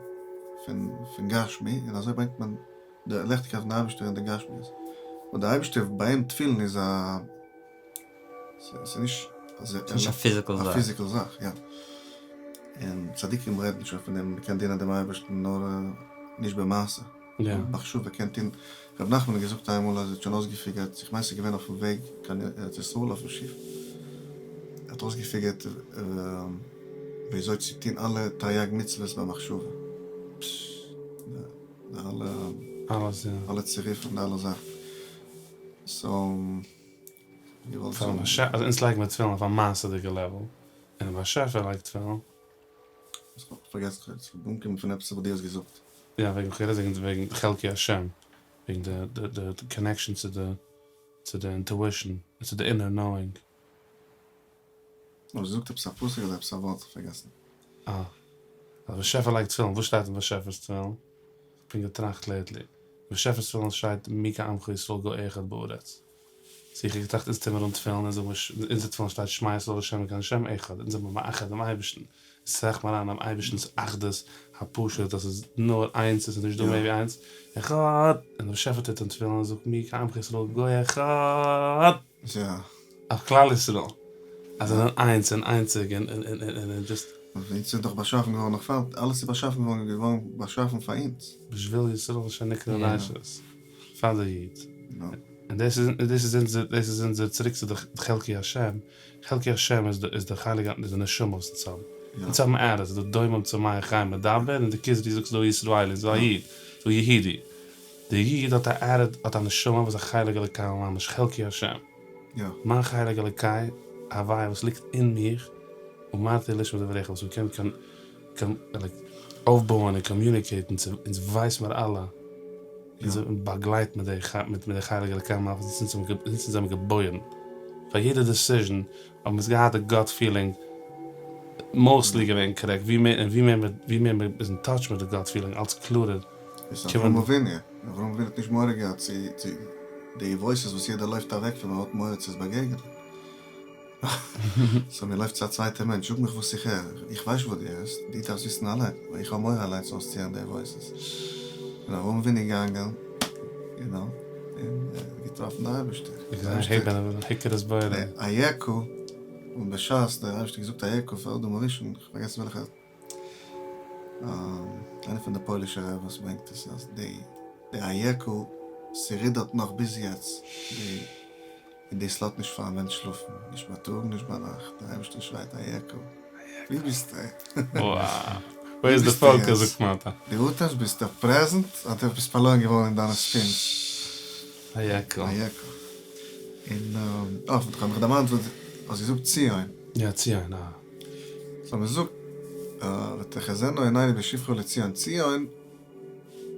פון גשמי, און אזוי ברענגט מען די ליכטיגקייט פון די אייבערשטער אין די גשמיות. און די אייבערשטער ביי אים תפילין איז א, ס'איז נישט ס'איז נישט א פיזיקעל זאך, יא. און צדיקים רעדן שוין פון דעם, מען קען דינען דעם אייבערשטן נאר נישט במעשה. במחשבה קען טון, ר' נחמן האט געזאגט איינמאל אז ער האט שוין אויסגעפיגערט, איך מיין ס'איז געווען אויפן וועג קיין ארץ ישראל אויפן שיף, ער האט אויסגעפיגערט ווי אזוי צו טון אלע תריג מצוות במחשבה, די אלע אלע צירופים די אלע זאכן, סאו געוואלט זאגן. אז אונז לייגן מיר תפילין אויף א מעשה'דיגע לעוועל, און דער באשעפער לייגט תפילין. כ'האב פארגעסן, כ'בין אנגעקומען פון עפעס וואס דו האסט געזאגט. יא, וועגן כ'האב גערעדט וועגן חלקי השם, וועגן די די די קאנעקשאן צו די צו די אינטואישן, צו די אינער נאואינג. האסט געזאגט עפעס א פסוק אדער עפעס א ווארט, כ'האב פארגעסן. אה. אז באשעפער לייגט תפילין, וואס שטייט אין באשעפער'ס תפילין? כ'בין געטראכט לעיטלי. אין באשעפער'ס תפילין שטייט מי כעמך ישראל גוי אחד בארץ. סאו איך האב געטראכט אונז טוהן מיר אן תפילין און זאגן מיר אונזער תפילין שטייט שמע ישראל השם אלקינו השם אחד אונז זעמיר מאחד דעם אייבערשטן אונז טראכט מיר אריין דעם אייבערשטנ'ס אחדות הפשוט אז ס'איז נאר איינס עס איז נישט דא מער ווי איינס אחד און דער באשעפער טוט אן תפילין און זאגט מי כעמך ישראל גוי אחד אויף כלל ישראל אז זיי זענען איינס און איינציג און און און און דזשאסט. אונז זענען דאך באשאפן געווארן נאך פאר אלעס איז באשאפן געווארן געווארן באשאפן פאר אונז. בשביל ישראל שנקרא ראשית. פאר די איד. און דאס איז דאס איז אונזער דאס איז אונזער צוריק צו די חלקי השם, חלקי השם איז די איז די חלק איז די נשמה וואס אונז האבן. אונז האבן ערות, ס'איז דא דומם צומח חי מדבר, און די כוזרי זאגט ס'איז דא ישראלי, ס'איז דא א איד, ס'איז דא יהודי. די איד האט א ערות האט א נשמה וואס איז א חלק אלוקי ממש, חלקי השם. מיין חלק אלוקי, הוויה וואס ליגט אין מיך, אמרתי לשמוע דבריך וואס מ'קען קען אויפבויען און קאמיוניקעיטן צו אונז ווייס מיר אלע אונז באגלייט מיט די מיט די חלק אלוקי ממעל זינט אונז זעמיר געבוירן פאר יעדע דעסיזשן האבן אונז געהאט די גאט פילינג מאוסטלי געווען קארעקט ווי מער און ווי מער ווי מער מען איז אין טאטש מיט די גאט פילינג אלץ קלארער איז אברהם אבינו, אברהם אבינו האט נישט מורא געהאט צו צו די וואויסעס וואס יעדער לויפט אוועק פון מען האט מורא צו עס באגעגענען. סאו מען לויפט צו א צווייטע מענטש, זאג מיך וואס איך הער, איך ווייס וואס דו הערסט, דו דארפסט וויסן אליין, ווייל איך האב מורא אליינס אויסצוהערן די וואויסעס. און אברהם אבינו געגאנגען, יו נאו, און געטראפן די אייבערשטער. איכה, און בשעת דער אייבערשטער האט געזאגט איכה פאר אדם הראשון, איך האב פארגעסן וועלכע, איינער פון די פוילישע רביס ברענגט עס אז די איכה ס'רודערט נאך ביז יעצט, די. און דאס לאזט נישט פאר א מענטש שלאפן, נישט בייטאג נישט ביינאכט, דער אייבערשטער שרייט איכה, ווי ביסטו? ווער איז די פאוקעס זאגט מאטא. דו אטעמסט, ביסטו פרעזענט אדער ביסט פארלוירן געווארן אין דיינע ספינס? איכה. איכה. און אה, כ'האב מיך דערמאנט וואס האסט געזאגט ציון. יא ציון, אה. סאו מ'זאגט ותחזינה עינינו בשובך לציון, ציון.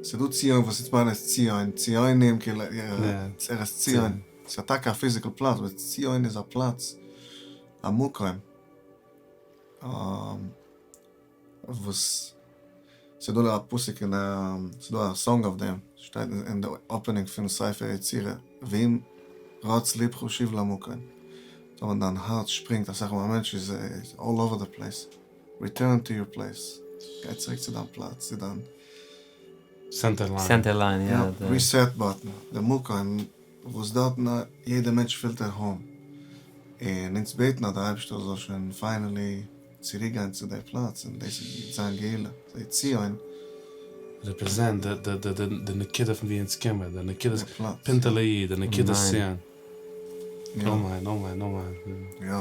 ס'דא ציון וואס איז מיינען ציון, ציונים, כאילו, ארץ ציון. ס'איז טאקע א פיזיקל פלאץ, באט ציון איז א פלאץ, א מקום, וואס ס'איז דא א פסוק אין א, ס'איז דא א סאנג אויף דעם, ס'שטייט אין די אפענינג פון ספר יצירה, ואם רץ לבך שוב למקום, טאמער דיין הארץ שפרינגט אסאך מאל א מענטש איז אלל אווער די פלעיס, ריטורן טו יור פלעיס, גיי צוריק צו דיין פלאץ, צו דיין. סענטער ליין. סענטער ליין, יא. יא, ריסעט באטן, די מקום וואס דארטן יעדע מענטש פילט עט האום, און אונז בעטן אז די אייבערשטער זאל שוין פיינעלי צוריק גיין צו די פלאץ און דאס וועט זיין גאולה, די ציון. רעפרעזענט די נקודה פון ווי אונז קומען, די נקודת פינטעלע איד, די נקודת ציון. אמן אמן אמן. יא,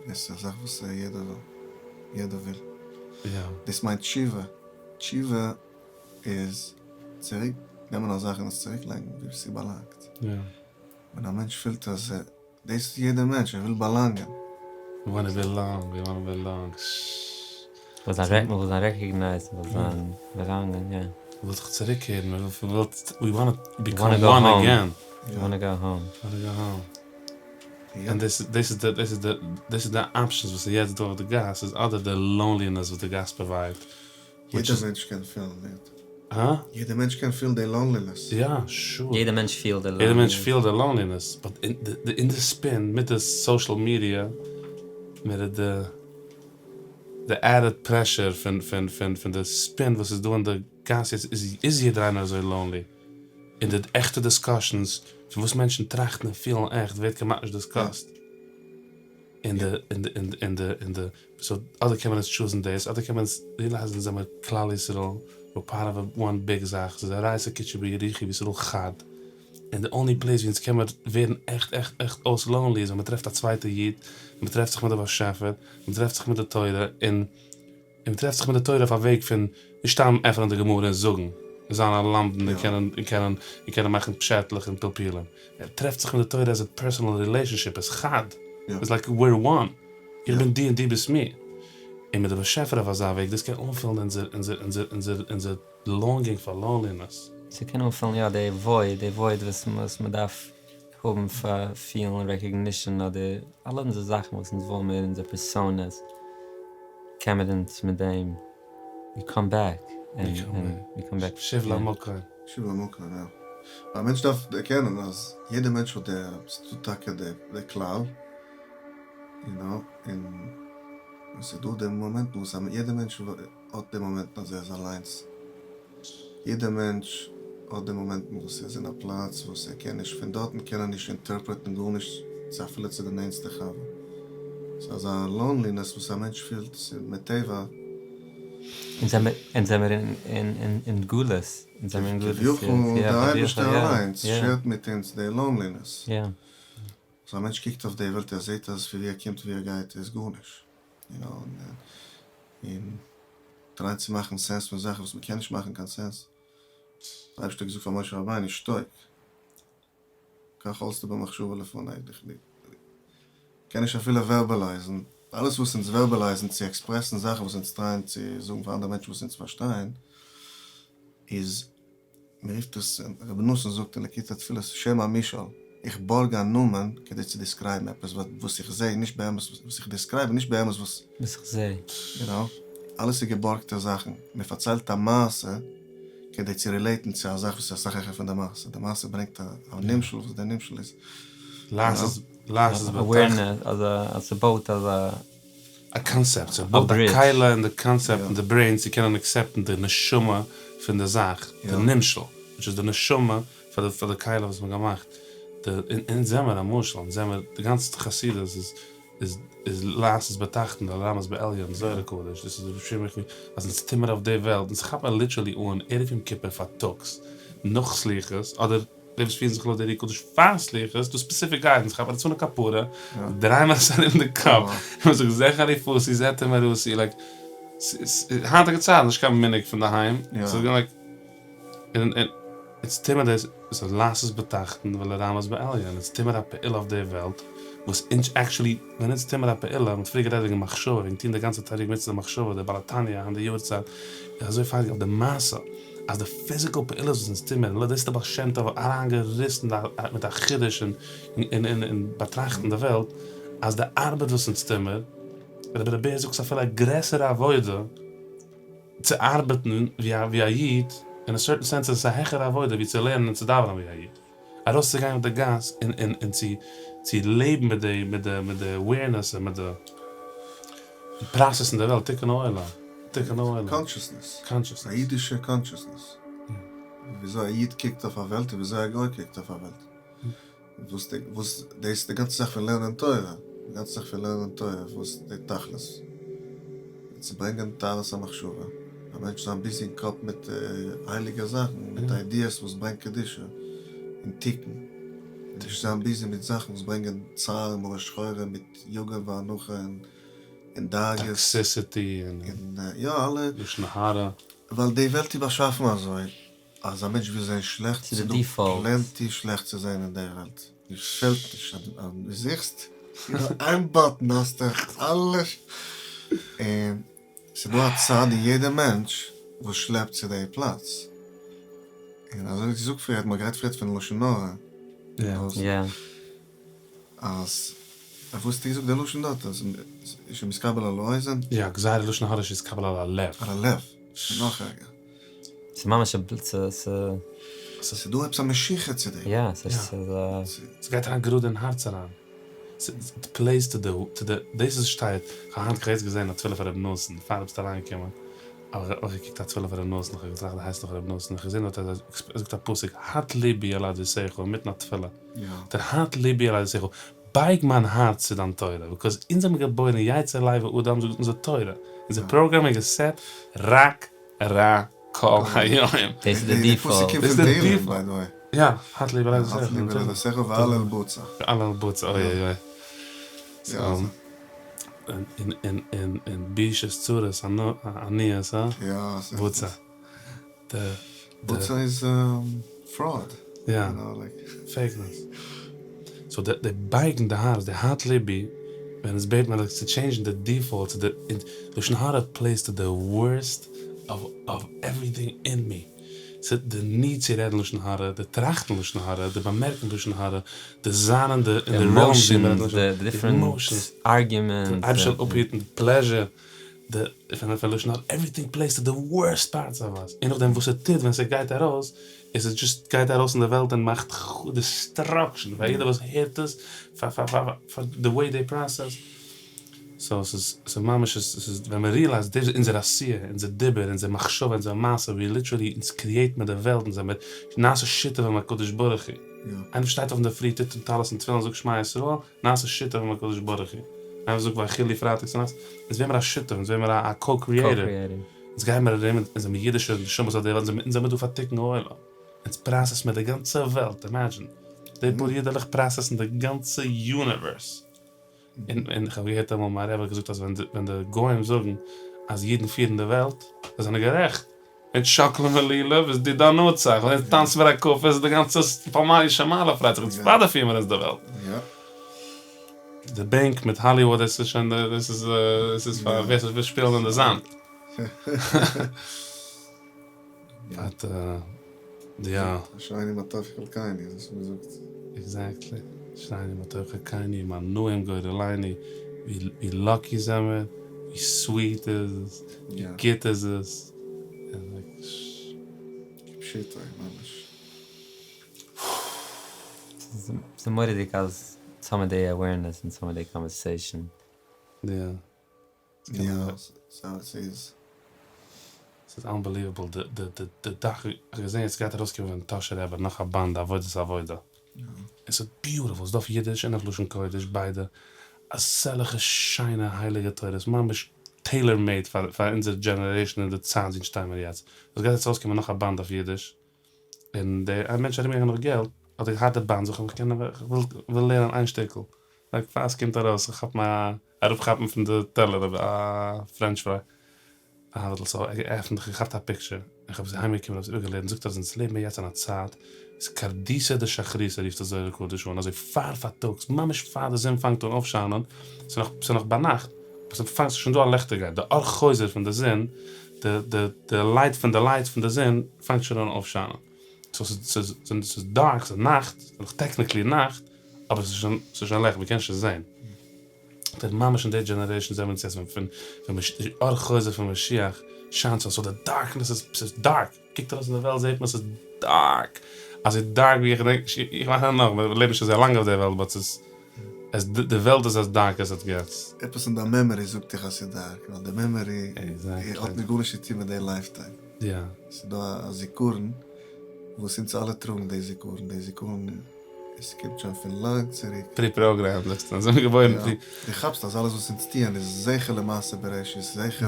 דאס איז א זאך וואס יעדער וויל, יעדער וויל. דאס מיינט תשובה, תשובה איז צוריק נעמען א זאך און עס צוריק לייגן ווי עס באלאנגט. ווען א מענטש פילט אז דאס איז יעדער מענטש, ער וויל באלאנגען. ווי וואנט בעלאנג, ווי וואנט בעלאנג. מ'וויל זיין מ'וויל זיין רעקאגנייזד, מ'וויל זיין באלאנגען, יא. מ'וויל זיך צוריקקערן, מ'וויל, ווי וואנט ביקאם וואן אגעין. ווי וואנט גאו האום. וואנט גאו האום. און דאס איז די, דאס איז די, דאס איז די אפשענס וואס איז יעצט דא אויף די גאס, איז אדער די לאנלינעס וואס די גאס פראוויידט. יעדער מענטש קען פילן דעט. הא? יעדער מענטש קען פילן די לאנלינעס. יא, שור. יעדער מענטש פילט די לאנלינעס. יעדער מענטש פילט די לאנלינעס, באט אין די ספין מיט די סאושעל מידיע, מיט די די עדעד פרעשור פון פון פון פון די ספין וואס איז דא אין די גאס יעצט, איז איז יעדער איינער אזוי לאנלי, און די עכטע דיסקאשענס פון וואס מענטשן טראכטן און פילן עכט ווערט כמעט נישט דיסקאסט. אין די אין די אין די אין די אין די סאו אדער קען מען עס טשוזן דאס אדער קען מען עס ריעלייזן אונז זעמער כלל ישראל וויר פארט אוו וואן ביג זאך ס'איז אורייתא קודשא בריך הוא וישראל חד און די אנלי פלעיס ווי אונז קען מיר ווערן עכט עכט עכט אויס לאנלי איז ווען מ'טרעפט א צווייטע איד מ'טרעפט זיך מיט די באשעפער מ'טרעפט זיך מיט די תורה און און מ'טרעפט זיך מיט די תורה אויף א וועג פון נישט סתם עפענען די גמרא און זאגן, און זיין א למדן און קענען און קענען און קענען מאכן פשעטלעך און פלפולים. ער טרעפט זיך מיט די תורה עז א פערסאנעל רילעישאנשיפ, עז חד, איטס לייק וויר וואן, איך בין דו און דו ביסט מיר. און מיט די באשעפער אויף אזא וועג, דאס קען אנפילן אונזער אונזער אונזער אונזער אונזער לאנגינג פאר לאנלינעס. ס'קען אנפילן יא די וואויד, די וואויד וואס וואס מ'דארף האבן פאר פילן רעקאגנישן אדער אלע אונזערע זאכן וואס אונז ווילן מיר אונזער פערסאנעס קען מיר אונז מיט דעם ווי קאם בעק און ווי קאם בעק שוב למקום. שוב למקום יא. א מענטש דארף דערקענען אז יעדער מענטש האט די, ס'דא טאקע די כלל, יו נאו, און ס'דא די מאמענטן וואס יעדער מענטש האט די מאמענטן אז ער איז אליינס. יעדער מענטש האט די מאמענטן וואס ער איז אין א פלאץ וואס ער קען נישט, פון דארטן קען ער נישט אינטערפרעטן גארנישט צו אפילו צו די נענסטע חבר. ס'איז אזא לאנלינעס וואס א מענטש פילט, ס'איז מטבע. אונז זעמיר אין גלות, אונז זעמיר אין גלות יעצט. כביכול דער אייבערשטער אליינס שערט מיט אונז די לאנלינעס. אז א מענטש קוקט אויף די וועלט ער זעט אז פון ווי ער קומט ווי ער גייט איז גארנישט. יו נאו, און טרייען צו מאכן סענס פון זאכן וואס מ'קען נישט מאכן קיין סענס. דער אייבערשטער האט געזאגט פאר משה רבינו שתוק, כך עלתה במחשבה לפני, איך קען נישט אפילו ווערבעלייזן, אלעס וואס אונז ווערבעלייזן צו עקספרעסן זאכן וואס אונז טרייען צו זאגן פאר אנדערע מענטשן וואס אונז פארשטייען, איז מען רופט עס, רבי נתן זאגט אין ליקוטי תפילות, שם המושאל, איך בארג א נאמען כדי צו דיסקרייבן עפעס וואס איך זעה, נישט באמת וואס איך דיסקרייב און נישט באמת וואס. וואס איך זעה. יו נאו, אלעס איז געבארגטע זאכן, מען פארציילט א מעשה כדי צו רילעיטן צו א זאך וואס איז אסאך העכער פון די מעשה, די מעשה ברענגט א נמשל וואס דער נמשל איז. לעשות אווערנעס, אז ס'בויט אזא. א קאנסעפט, ס'בויט א כלי אין די קאנסעפט אין די ברעין צו קענען עקסעפטן די נשמה פון די זאך, די נמשל, וויטש איז די נשמה פאר די פאר די כלי וואס מ'האט געמאכט, די אונז זעמער א משל, אונז זעמער, די גאנצע חסידות איז איז איז לעשות בתחתון ולרמות בעליון, זוהר הקדוש, דאס איז רבי שמעון אז אונז טוה מיר אויף די וועלט, אונז כאפ מיר ליטערלי אן ערב יום כיפור פארטאגס נאך סליחות, אדער. די וואס פירן זיך לויט די אר"י הקדוש פאר סליחות, דא ספעסיפיק גיידענס, כאפ א רצונו כפרה, דריי מיר עס ארום די קאפ, און מ'זאגט זה חריפתי זה תמורתי, לייק, היינטיגע צייטן נישט קיין מנהג פון די היים, ס'איז געווען לייק, און אונז טוה מיר דאס, ס'איז לעשות בתחתון ולרמות בעליון, אונז טוה מיר א פעולה אויף די וועלט, וואס אונז עקטשולי, ווען אונז טוה מיר א פעולה, מ'האט פריער גערעדט וועגן מחשבה, וועגן טון די גאנצע תרי"ג מצוות מחשבה, די בעל התניא, היינט די יארצייט, איז אזוי פארטיג אויף די מעשה. אז די פיזיקעל פעולות וואס אונז טוהן מיר, דאס האט דער בעל שם טוב אריינגעריסן מיט א חידוש אין אין באטראכטן די וועלט, אז די ארבעט וואס אונז טוהן מיר, רבי ר' בער זאגט ס'איז אפילו א גרעסערע עבודה צו ארבעטן ווי א איד, אין א סערטען סענס איז עס א העכערע עבודה ווי צו לערנען און צו דאווענען ווי א איד. ארויסצוגיין אויף די גאס און און און צו צו לעבן מיט די מיט די מיט די אווערנעס און מיט די פראסעס אין די וועלט תיקון העולם תיקון העולם. קאנשעסנעס. קאנשעסנעס. א אידישע קאנשעסנעס. וויאזוי א איד קוקט אויף א וועלט און וויאזוי א גוי קוקט אויף א וועלט. וואס די וואס דאס איז די גאנצע זאך פון לערנען תורה. די גאנצע זאך פון לערנען תורה וואס די תכלית. צו ברענגען טהרת המחשבה, א מענטש זיין ביזי אין קאפ מיט הייליגע זאכן, מיט איידיעס וואס ברענגט קדושה און תיקון, נישט זיין ביזי מיט זאכן וואס ברענגען צער און מרה שחורה מיט יגון ואנחה און דאגות. טאקסיסיטי און יא אלע. לשון הרע. ווייל די וועלט איז באשאפן אזוי אז א מענטש וויל זען שלעכטס ס'איז איז די דא דיפאלט. פלענטי שלעכטס צו זען אין די וועלט. דיר פעלט נישט אז דו זוכסט איז דא איין באטן האסטו אלעס און ס'איז דא א צד אין יעדע מענטש וואס שלעפט צו די פלאץ און אזוי ווי געזאגט פריער מ'האט גערעדט פריער פון לשון הרע אז וואס האסטו געזאגט די לשון דארט אז שמתקבל על האוזן? יא, גזירה לשון הרע שיתקבל על הלב. על הלב, ס'איז נאך ערגער. ס'איז ממש א בלוט ס. ס'איז דא עפעס א משיכה צו דעם. יא, ס'איז א. ס'גייט אריין גראד אין הארץ אריין. איט פלעיס טו די טו די דאס איז שטייט, כ'האב היינט כ'האב יעצט געזען א תפילה פון ר' נתן פאר דו ביסט אריינגעקומען האב איך געקוקט א תפילה פון ר' נתן כ'האב געטראכט דו הייסט נאך ר' נתן, כ'האב געזען דארט אז ער זאגט א פסוק הט לבי אל עדותיך אינמיטן א תפילה זאגט ער הט לבי אל עדותיך בייג מיין הארץ צו דיין תורה ביקאוז אונז זעמיר געבוירן יצר לב האדם זאגט אונזער תורה אונזער פראגרעמינג איז סעט רק רע כל היום. דאס איז די דיפאלט. דאס איז די דיפאלט. יא, הט לבי אל עדותיך. הט לבי אל עדותיך ואל אל בצע. ואל אל בצע, אוי אוי אוי. און און און און בושות צרות עניות, הא? יא. בצע. די. בצע איז פראוד. יא. פעיקנעס. סאו די בייגן די הארץ, די הט לבי, ווען עס בעט מען צו טשעינדזשן די דיפאלט צו די, לשון הרע פלעיס טו די ווארסט אוו עווריטינג אין מי. ס'איז די ניד צו רעדן לשון הרע, די טראכטן לשון הרע, די באמערקן לשון הרע, די זיין אין די רעלם ווי מ'רעדט לשון הרע, די עמאושענס, די ארגומענטס, אייבערשטער זאל אפהיטן די פלעזשער פון לשון הרע, עווריטינג פלעיס טו די ווארסט פארטס אוו אס, און נאכדעם וואס ס'טוט ווען ס'גייט ארויס, איז עס דזשאסט גייט ארויס אין די וועלט און מאכט דיסטראקשען פאר יעדער וואס הערט עס, פאר פאר פאר די וועי דעי פראסעס, סאו ס'איז ס'איז ממש ס'איז ווען מען ריעלייזט דאס איז אונזער עשייה, אונזער דיבור, אונזער מחשבה, אונזער מעשה, ווי ליטערלי אונז קריעט מיר די וועלט, אונז זעמיר נעשה שותף עם הקדוש ברוך הוא, איינער שטייט אויף אינדערפרי טוט אן טלית און תפילין זאגט שמע ישראל, נעשה שותף עם הקדוש ברוך הוא, איינער זאגט ויכולו פרייטאג צונאכטס, אונז ווערן מיר א שותף, אונז ווערן מיר א קא-קריעיטער. אונז גייען מיר ארום אונז זעמיר אידישע נשמות אויף די וועלט, אונז זעמיר דא פאר תיקון העולם, אונז פראסעסן מיר די גאנצע וועלט, אימעדזשין, די פאר אידעלעך פראסעסן די גאנצע יוניווערס, און און כ'האב געהערט אמאל מיין רבי האט געזאגט אז ווען ווען די גוים זאגן אז אידן פירן די וועלט, זיי זענען גערעכט, אונז שאקלען מיר לולב איז דידן נצח, און אונז טאנצן מיר הקפות איז די גאנצע פמליא של מעלה פרייט זיך, אונז אוודאי פירן מיר אונז די וועלט. די בענק מיט האליוואד דאס איז שוין דאס איז דאס איז פאר ווער ס'וויל שפילן אין די זאמד. באט יא. אשרינו מה טוב חלקינו, אזוי ווי מ'זאגט. עקזעקטלי. אשרינו מה טוב חלקינו, מה נעים גורלינו, ווי לאקי זעמער, ווי סוויט איז עס, ווי גוט איז עס. כפשוטו ממש. ס'איז מורא'דיג אז סאם אוו די אווערנעס און סאם אוו די קאנווערסעישאן. יא. יא, ס'איז. ס'איז אנבעליוועבל די די די די דאך, כ'האב געזען יעצט גייט ארויסקומען פון טאהשער רבי נאך א באנד עבודת עבודה. עס איז ביוטיפול, ס'איז דא אויף אידיש און אויף לשון קודש ביידע, אזעלכע שיינע הייליגע תורות, ממש טעילאר מעיד פאר פאר אונזער דזשענערעישאן און די צייט ווי אונז שטיי מיר יעצט. עס גייט יעצט ארויסקומען נאך א באנד אויף אידיש, און דער א מענטש איז ארומגעגאנגען נאך געלט, האט ער געהאט די באנד, זאג איך איך קען איך וויל לערנען איין שטיקל, לייק פאר עס קומט ארויס, איך כאפ מיר א אראפכאפן פון די טעלער א פרענטש פריי, אהבדל, סאו ער געעפנט, איך געכאפט א פיקטשער, איך האב עס אהיים געקומען האב עס איבערגעלערנט, זאגט ער אז אונז לעבן מיר יעצט אין א צייט, איז כרדותא דשחריתא רופט עס זוהר הקדוש אן, אזוי פאר פארטאגס, ממש פאר די זון פאנגט אן אויפשיינען, ס'איז נאך ס'איז נאך ביינאכט, אבער ס'פאנגט ס'איז שוין דא א ליכטיגקייט, די אור חוזר פון די זון. די די די לייט פון די לייט פון די זון פאנגט שוין אן אויפשיינען, סאו ס'איז ס'איז דארק ס'איז נאכט, ס'איז נאך טעקניקלי נאכט, אבער ס'איז שוין ס'איז שוין לעכט מ'קען שוין זען. דער ממש אין די דזשענערעישאן זעמיר אונז יעצט ווען פון ווען אור חוזר פון משיח שיינט סאו סאו די דארקנעס איז ס'איז דארק, קוקט ארויס אין די וועלט זעט מען ס'איז דארק, אזוי דארק ווי איך געדענק נישט, איך מיין נאך מיר לעבן שוין זייער לאנג אויף די וועלט באט ס'איז עס די וועלט איז עז דארק עז איט געטס. עפעס אין דיין מעמארי זאגט דיך אז ס'איז דארק, ווייל די מעמארי האט נישט גארנישט צו טון מיט די לייף טיים. ס'איז דא א זיכרון וואס אונז אלע טראגן די זיכרון, די זיכרון עס קומט שוין פון לאנג צוריק. פרי פראגרעם זאגסטו, אונז זעמיר געבוירן פרי. דו כאפסט אז אלעס וואס אונז טוען איז זכר למעשה בראשית, זכר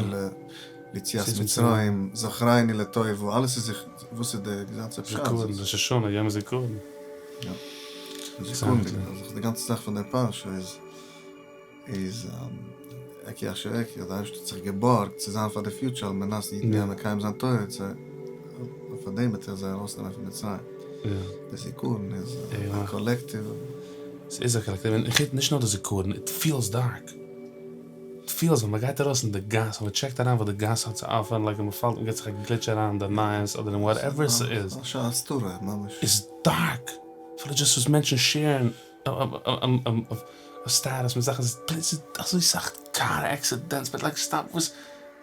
ליציאת מצרים, זכרנו לטובה, אלעס איז זיך, וואס איז די גאנצע פשט? זיכרון, ראש השנה, יום הזיכרון. יא. זיכרון, די גאנצע זאך פון די פרשה איז איז אקיה אשר אקיה, דער אייבערשטער האט זיך געבארגט צו זיין פאר די פיוטשער על מנת אידן גייען מקיים זיין תורה צו פאר דעם וועט ער זיי ארויסנעמען פון מצרים. די זיכרון איז א קאלעקטיוו. ס'איז א קאלעקטיוו, און חוץ נישט נאר די זיכרון, איט פילס דארק. איט פילס ווען מ'גייט ארויס אין די גאס און מ'טשעקט אריין וואס די גאס האט צו אפערן, לייק ווען מ'פאלט מ'געט זיך א גליטש אריין אין די נייעס אדער אין וואטעווער ס'איז. א שעה הסתרה ממש. איז דארק! אפילו דזשאסט וואס מענטשן שעירן. אויף סטעטוס מיט זאכן ס'איז אזוי סאך קאר עקסידענטס באט לייק סטאפ וואס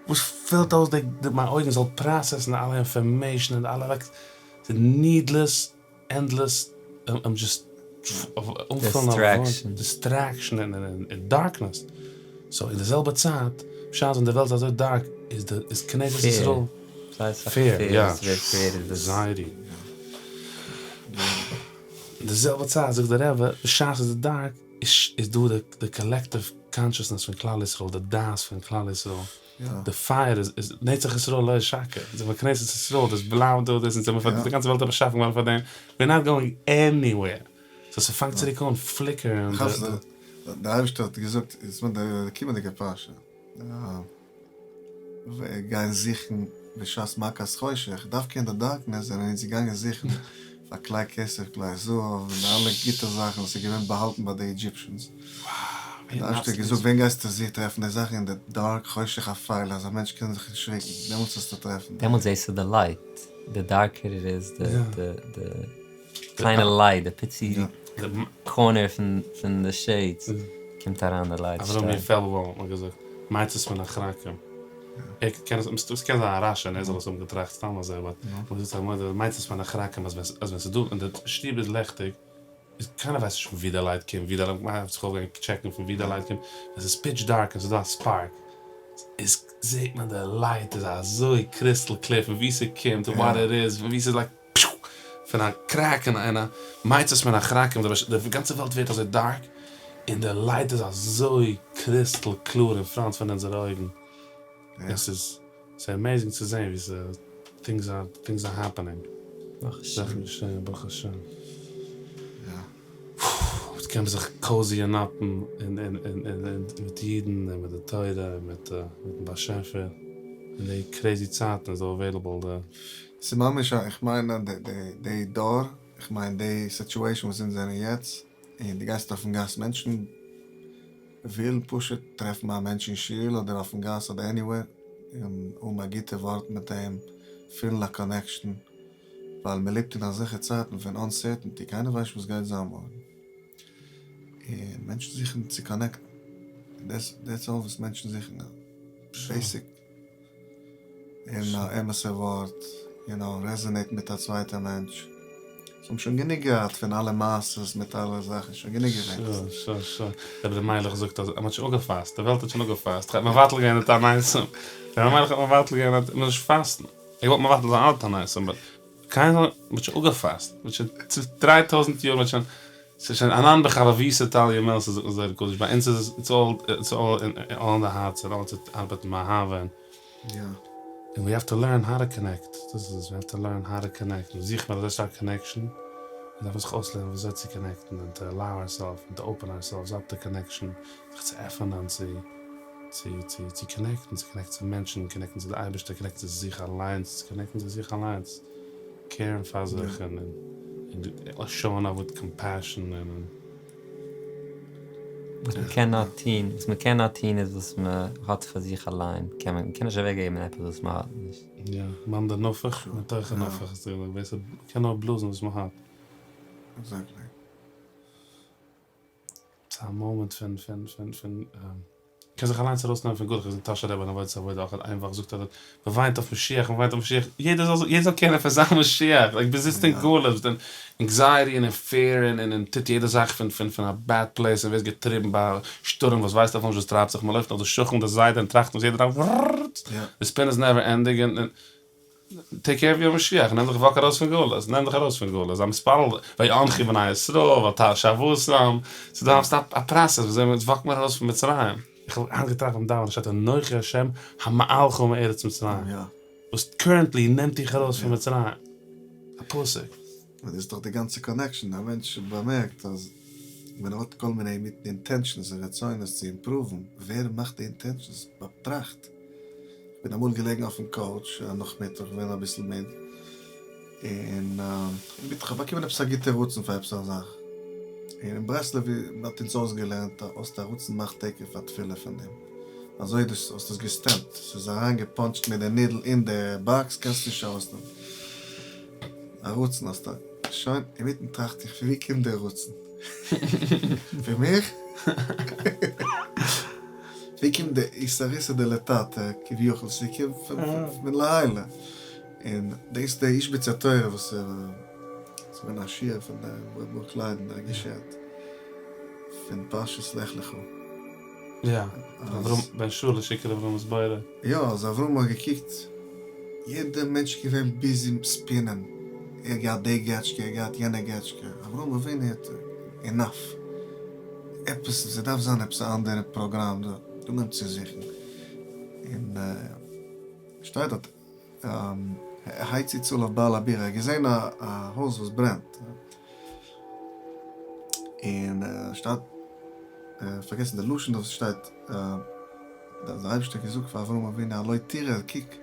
וואס פעלט אויס די מיין אויגן זאל פראסעסן אלע אינפארמעישן און אלע לייק ס'איז נידלעס ענדלעס דזשאסט דיסטרעקשן דיסטרעקשן און דארקנעס סאו אין די זעלבע צייט בשעת ווען די וועלט איז אזוי דארק איז די איז כנסת ישראל פעיר יא ענקזייעטי. אין די זעלבע צייט זאגט דער רבי, בשעת עס איז דארק איז דא די קאלעקטיוו קאנשעסנעס פון כלל ישראל, די דעת פון כלל ישראל, די פייער איז נצח ישראל לא ישקר, אונז זעמיר כנסת ישראל, דאס בלייבט דא, דאס אונז זעמיר די גאנצע וועלט איז באשאפן געווארן פאר דעם, ווי אר נאט גאוינג עניוועיר, סאו ס'פאנגט צוריק אן פליקערן. דער אייבערשטער האט געזאגט, יעצט מיט די קומענדיגע פרשה. גיין זוכן בשעת מכת חושך, דווקא אין די דארקנעס זענען אונז געגאנגען זוכן פאר כלי כסף כלי זהב און די אלע גוטע זאכן וואס איז געווען באהאלטן ביי די אידזשיפשענס, און די אייבערשטער האט געזאגט ווען גייסטו זיך טרעפן די זאכן אין די דארק חושך אפלה אז א מענטש קען זיך נישט ריקן דעמאלטס וועסטו טרעפן. דעמאלטס זעסטו די לייט, די דארקער איט איז די די קליינע לייט די פיצי קארנער פון די שעידס קומט אריין די לייט אברומי פעלבוים האט מיר געזאגט מצות מן החרכים ער קען עס עס קען זיין א רש"י און ער זאל עס האבן געטראכט סתם אזוי באט מצות מן החרכים אז ווען ס'איז דא און די שטוב איז לעכטיג איז קיינער ווייסט נישט פון ווי די לייט קומט ווי די לייט מ'דארף זיך אויפגיין טשעקן פון ווי די לייט קומט ווען ס'איז פיטש דארק און ס'איז דא א ספארק איז זעהט מען די לייט איז אזוי קריסטל קלער פון ווי ס'קומט און וואט איט איז פון ווי ס'איז לייק פששש פון א קרעק אין א מצות מן החרכים די גאנצע וועלט ווערט אזוי דארק און די לייט איז אזוי קריסטל קלאר אין פראנט פון אונזערע אויגן עס איז ס'איז עמעיזינג צו זעהן ווי ס' טינגס אר טינגס אר העפענינג זאכן געשעהן ברוך השם יעצט קען מען זיך קאוזיען אפ און און און מיט אידן און מיט די תורה און מיט מיטן באשעפער אין די קרעזי צייטן איז דא אוועילעבל די. ס'איז ממש א, איך מיין אז די דור, איך מיין די סיטועשאן וואס אונז זענען יעצט, און דו גייסט אויפן גאס מענטשן ווילן פשוט טרעפן א מענטש אין שול אדער אויפן גאס אדער עניוועיר און האבן א גוטע ווארט מיט אים, פילן א קאנעקשאן, ווייל מען לעבט אין אזעלכע צייטן פון אנסערטענטי, קיינער ווייסט נישט וואס גייט זיין מארגן, און מענטשן זוכן צו קאנעקטן, דעטס אלל וואס מענטשן זוכן, בעיסיק. הערן א אמת'ע ווארט, יו נאו, רעזאנעיטן מיט א צווייטע מענטש. זיי האבן שוין גענוג געהאט פון אלע מעשות מיט אלע זאכן, שוין גענוג געווען. שא שא שא, רבי ר' מיילעך זאגט אז מ'האט שוין אפגעפאסט, די וועלט האט שוין אפגעפאסט, כ'האב מבטל געווען די תעניתים, רבי ר' מיילעך האט מבטל געווען אז מ'זאל נישט פאסטן, ער וואלט מבטל זיין אלע תעניתים, באט קיינער, מ'האט שוין אפגעפאסט, מ'האט שוין דריי טויזנט יאר, מ'האט שוין, ס'איז שוין אנן בחביבותא תליא מילתא זאגט מען זוהר הקדוש, ביי אונז איז עס איטס אלל איטס אלל אין די הארץ און אלעס ארבעט מאהבה און און ווי האוו טו לערן האו טו קאנעקט, דאס איז עס, ווי האוו טו לערן האו טו קאנעקט, און זוכט מען אזוי שטארק קאנעקשאן, און דארף מען זיך אויסלערנען ווי אזוי צו קאנעקטן און טו אלאו אורסעלף און טו אפען אורסעלווס אפ טו קאנעקשאן, זיך צו עפענען צו צו צו צו קאנעקטן, צו קאנעקטן צו מענטשן, קאנעקטן צו די אייבערשטער, קאנעקטן צו זיך אליינס, קאנעקטן צו זיך אליינס. קעירן פאר זיך און און שאוען אפ וויט קאמפעשאן און. וואס מען קען נאר טוהן, וואס מען קען נאר טוהן איז וואס מען האט פאר זיך אליין, קען מען קען נישט אוועק געבן עפעס וואס מען האט נישט. יא, מאן דנפח מתוכו נפח האסטו געזאגט, ווער ס'קען נאר בלאזן וואס מען האט. עקזעקטלי. ס'איז א מאמענט פון פון פון פון קען זיך אליינס ארויסנעמען פון גלות, כ'זעה טאהשער רבי אין עבודת עבודה אויך איין וואך זאגט ער דארט, מ'וויינט אויף משיח מ'וויינט אויף משיח, יעדער זאל יעדער זאל קערן פאר זיין משיח, לייק מ'זיצט אין גלות, ביסט אין ענקזייעטי און אין פעיר און און טוט יעדע זאך פון פון פון א בעד פלעיס און ווערסט געטריבן ביי א שטורעם וואס ווייסט אפילו נישט וואס טרייבט זיך, מ'לויפט נאך די שכן די זיידע און טראכט וואס יעדער דארף, די ספין איז נעווער ענדינג און טעיק קעיר אוו יור משיח, נעם דיך וואק ארויס פון גלות, נעם דיך ארויס פון גלות, זיי מתפלל, ויאנחו בני ישראל, ותעל שועתם, ס'איז דא א פראסעס וויאזוי אונז וואקט מיר ארויס פון מצרים, איך האב היינט געטראכט ביים דאווענען שטייט אנכי השם המעלך מארץ מצרים, וואס קורענטלי נעמט דיך ארויס פון מצרים, א פסוק. דאס איז דאך די גאנצע קאנעקשאן, א מענטש באמערקט אז ווען ער האט כל מיני אינטענשאנס און רצונות צו אימפראוון, ווער מאכט די אינטענשאנס? באטראכט. כ'בין אמאל געלעגן אויפן קאוטש א נאכמיטאג, געווען אביסל מיד, און כ'האב באקומען עפעס א גוטע רצון פאר עפעס א זאך, און אין ברסלב ווי מ'האט אונז אויסגעלערנט אז האסט א רצון מאך תיכף א תפילה פון דעם, אזוי דאס האסט עס געסטעמפט, ס'איז אריין געפאנטשט מיט די נידל אין די באקס קענסט נישט ארויסנעמען, א רצון האסטו, שוין, אינמיטן טראכט איך פון ווי קומט די רצון? פון מיך? ווי קומט די אתערותא דלתתא כביכול ס'קומט פון מלמעלה און דאס די איזשביצער תורה וואס איז געווען א שיעור פון ר' ברוך קליין ער האט געשערט פון פרשת לך לך. יא, אברהם בן שלש הכיר אברהם את בוראו. יא, אז אברהם האט געקוקט יעדע מענטש איז געווען ביזי ספינען, ער האט געהאט די געטשקע ער האט געהאט יענע געטשקע, אברהם אבינו האט אינאף. עפעס, ס'דארף זיין עפעס א אנדערע פראגראם דא, אנגעהויבן צו זוכן, און שטייט דארט הציץ עליו בעל הבירה, ער האט געזען א הויז וואס ברענט, און שטייט, פארגעסן די לשון דארט שטייט, אז דער אייבערשטער האט געזאגט פאר אברהם אבינו הלא תראה, קוק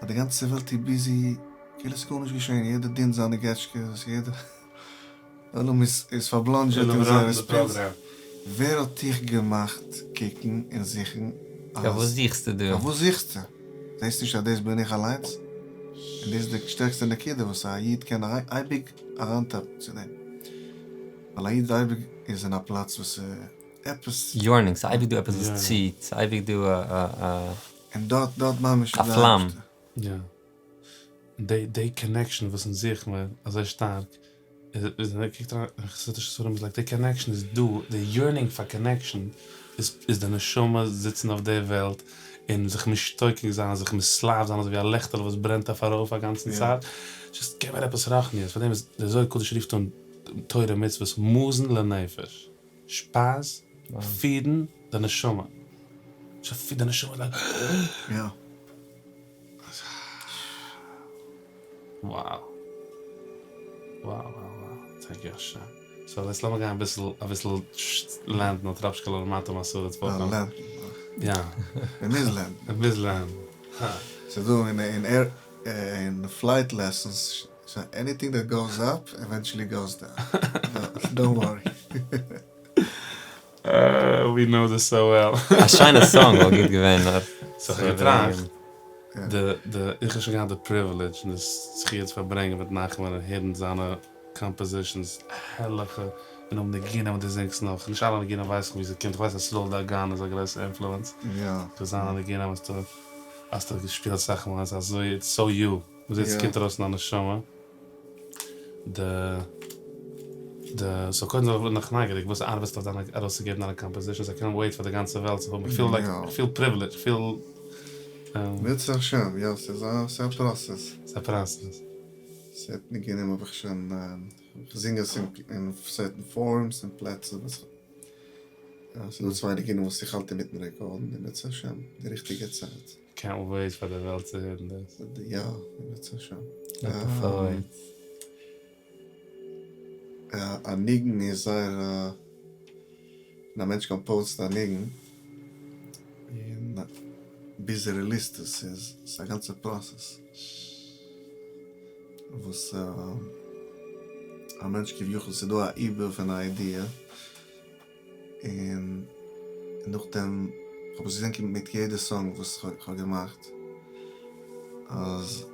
אז די גאנצע וועלט איז ביזי, כאילו ס'איז גארנישט געשען, יעדער דינט זיינע געטשקעס, יעדער. עולם איז פארבלאנדזשעט אין זייערע ספינס. ווער האט דיך געמאכט קוקן און זוכן אז. פארוואס זוכסטו דא? פארוואס זוכסטו? זעסט נישט אז דאס בין איך אליינס? און דאס איז די שטערקסטע נקודה וואס א איד קען אייביג אריינטאפן צו דעם. ווייל א איד אייביג איז אין א פלאץ וואס עפעס. יורנינג, ס'איז אייביג דא עפעס וואס ציט, ס'איז אייביג דא א א. און דארט דארט ממש א פלאם. יא. די די קאנעקשאן וואס אונז זוכן מיר אזוי שטארק איז ווען מ'קוקט אריין אין חסידישע ספרים איז לייק די קאנעקשאן איז דא, די יערנינג פאר קאנעקשאן איז איז די נשמה זיצן אויף די וועלט און זיך משתוקק זיין זיך מתלהב זיין אזוי ווי א לעכטעלע וואס ברענט אויף ארויף א גאנצן צייט, דזשאסט געב מיר עפעס רוחניות, פאר דעם איז די זוהר הקדוש רופט אן תורה ומצוות מזון לנפש, שפייז, פידן די נשמה, פיד די נשמה לייק. Wow. Wow wow wow. טענק יו השם. סאו לעטס לאמיר גיין אביסל אביסל לענדן א טראפשקעלע למטה מעשרה טפחים. לענדן. יא. מ'מוז לענדן. מ'מוז לענדן. ס'איז דא אין אין עיר אין פלייט לעסענס עניטינג דעט גאוס אפ עווענטשעלי גאוס דאון. דאנט ווארי. ווי נאו דיס סאו וועל. א שיינע סאנג וואלט גוט געווען נאר. סאו כ'האב געטראכט, די די איך האב שוין געהאט די פריווילעדזש און די זכי' צו פארברענגען מיט נחמן און הערן זיינע קאמפאזישאנס, הערליכע, און האבן ניגונים וואס דו זינגסט נאך, נישט אלע ניגונים ווייס איך ווי ס'קומט, כ'ווייס אז ישראל דגן איז א גרויסע אינפלוענס, פון זיינע ניגונים האסטו האסטו געשפילט אסאך מאל, ס'איז אזוי איטס סאו יו. מ'זעט ס'קומט ארויס פון א נשמה. די די סאו קודם זאל איך בין נאך נייגעריג וואס ארבעטסטו אויף דיינע ארויסצוגעבן דיינע קאמפאזישאנס איי קענט וועיט פאר די גאנצע וועלט צו האבן איך פיל לייק איך פיל פריווילעדזש איך פיל אם ירצה השם יא ס'איז א ס'איז א פראסעס. ס'איז א פראסעס. סערטן ניגונים האב איך שוין כ'זינג עס אין סערטן פארומס און פלעצער וואס ס'איז דא צוויי ניגונים וואס איך האלט אינמיטן רעקארדן אם ירצה השם די ריכטיגע צייט. קענט וועיט פאר די וועלט צו הערן דאס. יא, אם ירצה השם. א ניגון איז זייער א, ווען א מענטש קאמפאוזט א ניגון, און ביז ער ריליסט עס איז עס א גאנצע פראסעס, וואס א מענטש כביכול ס'איז דא א עיבור פון א איידיע. און נאכדעם כ'האב עס געזען מיט יעדע סאנג וואס כ'האב געמאכט אז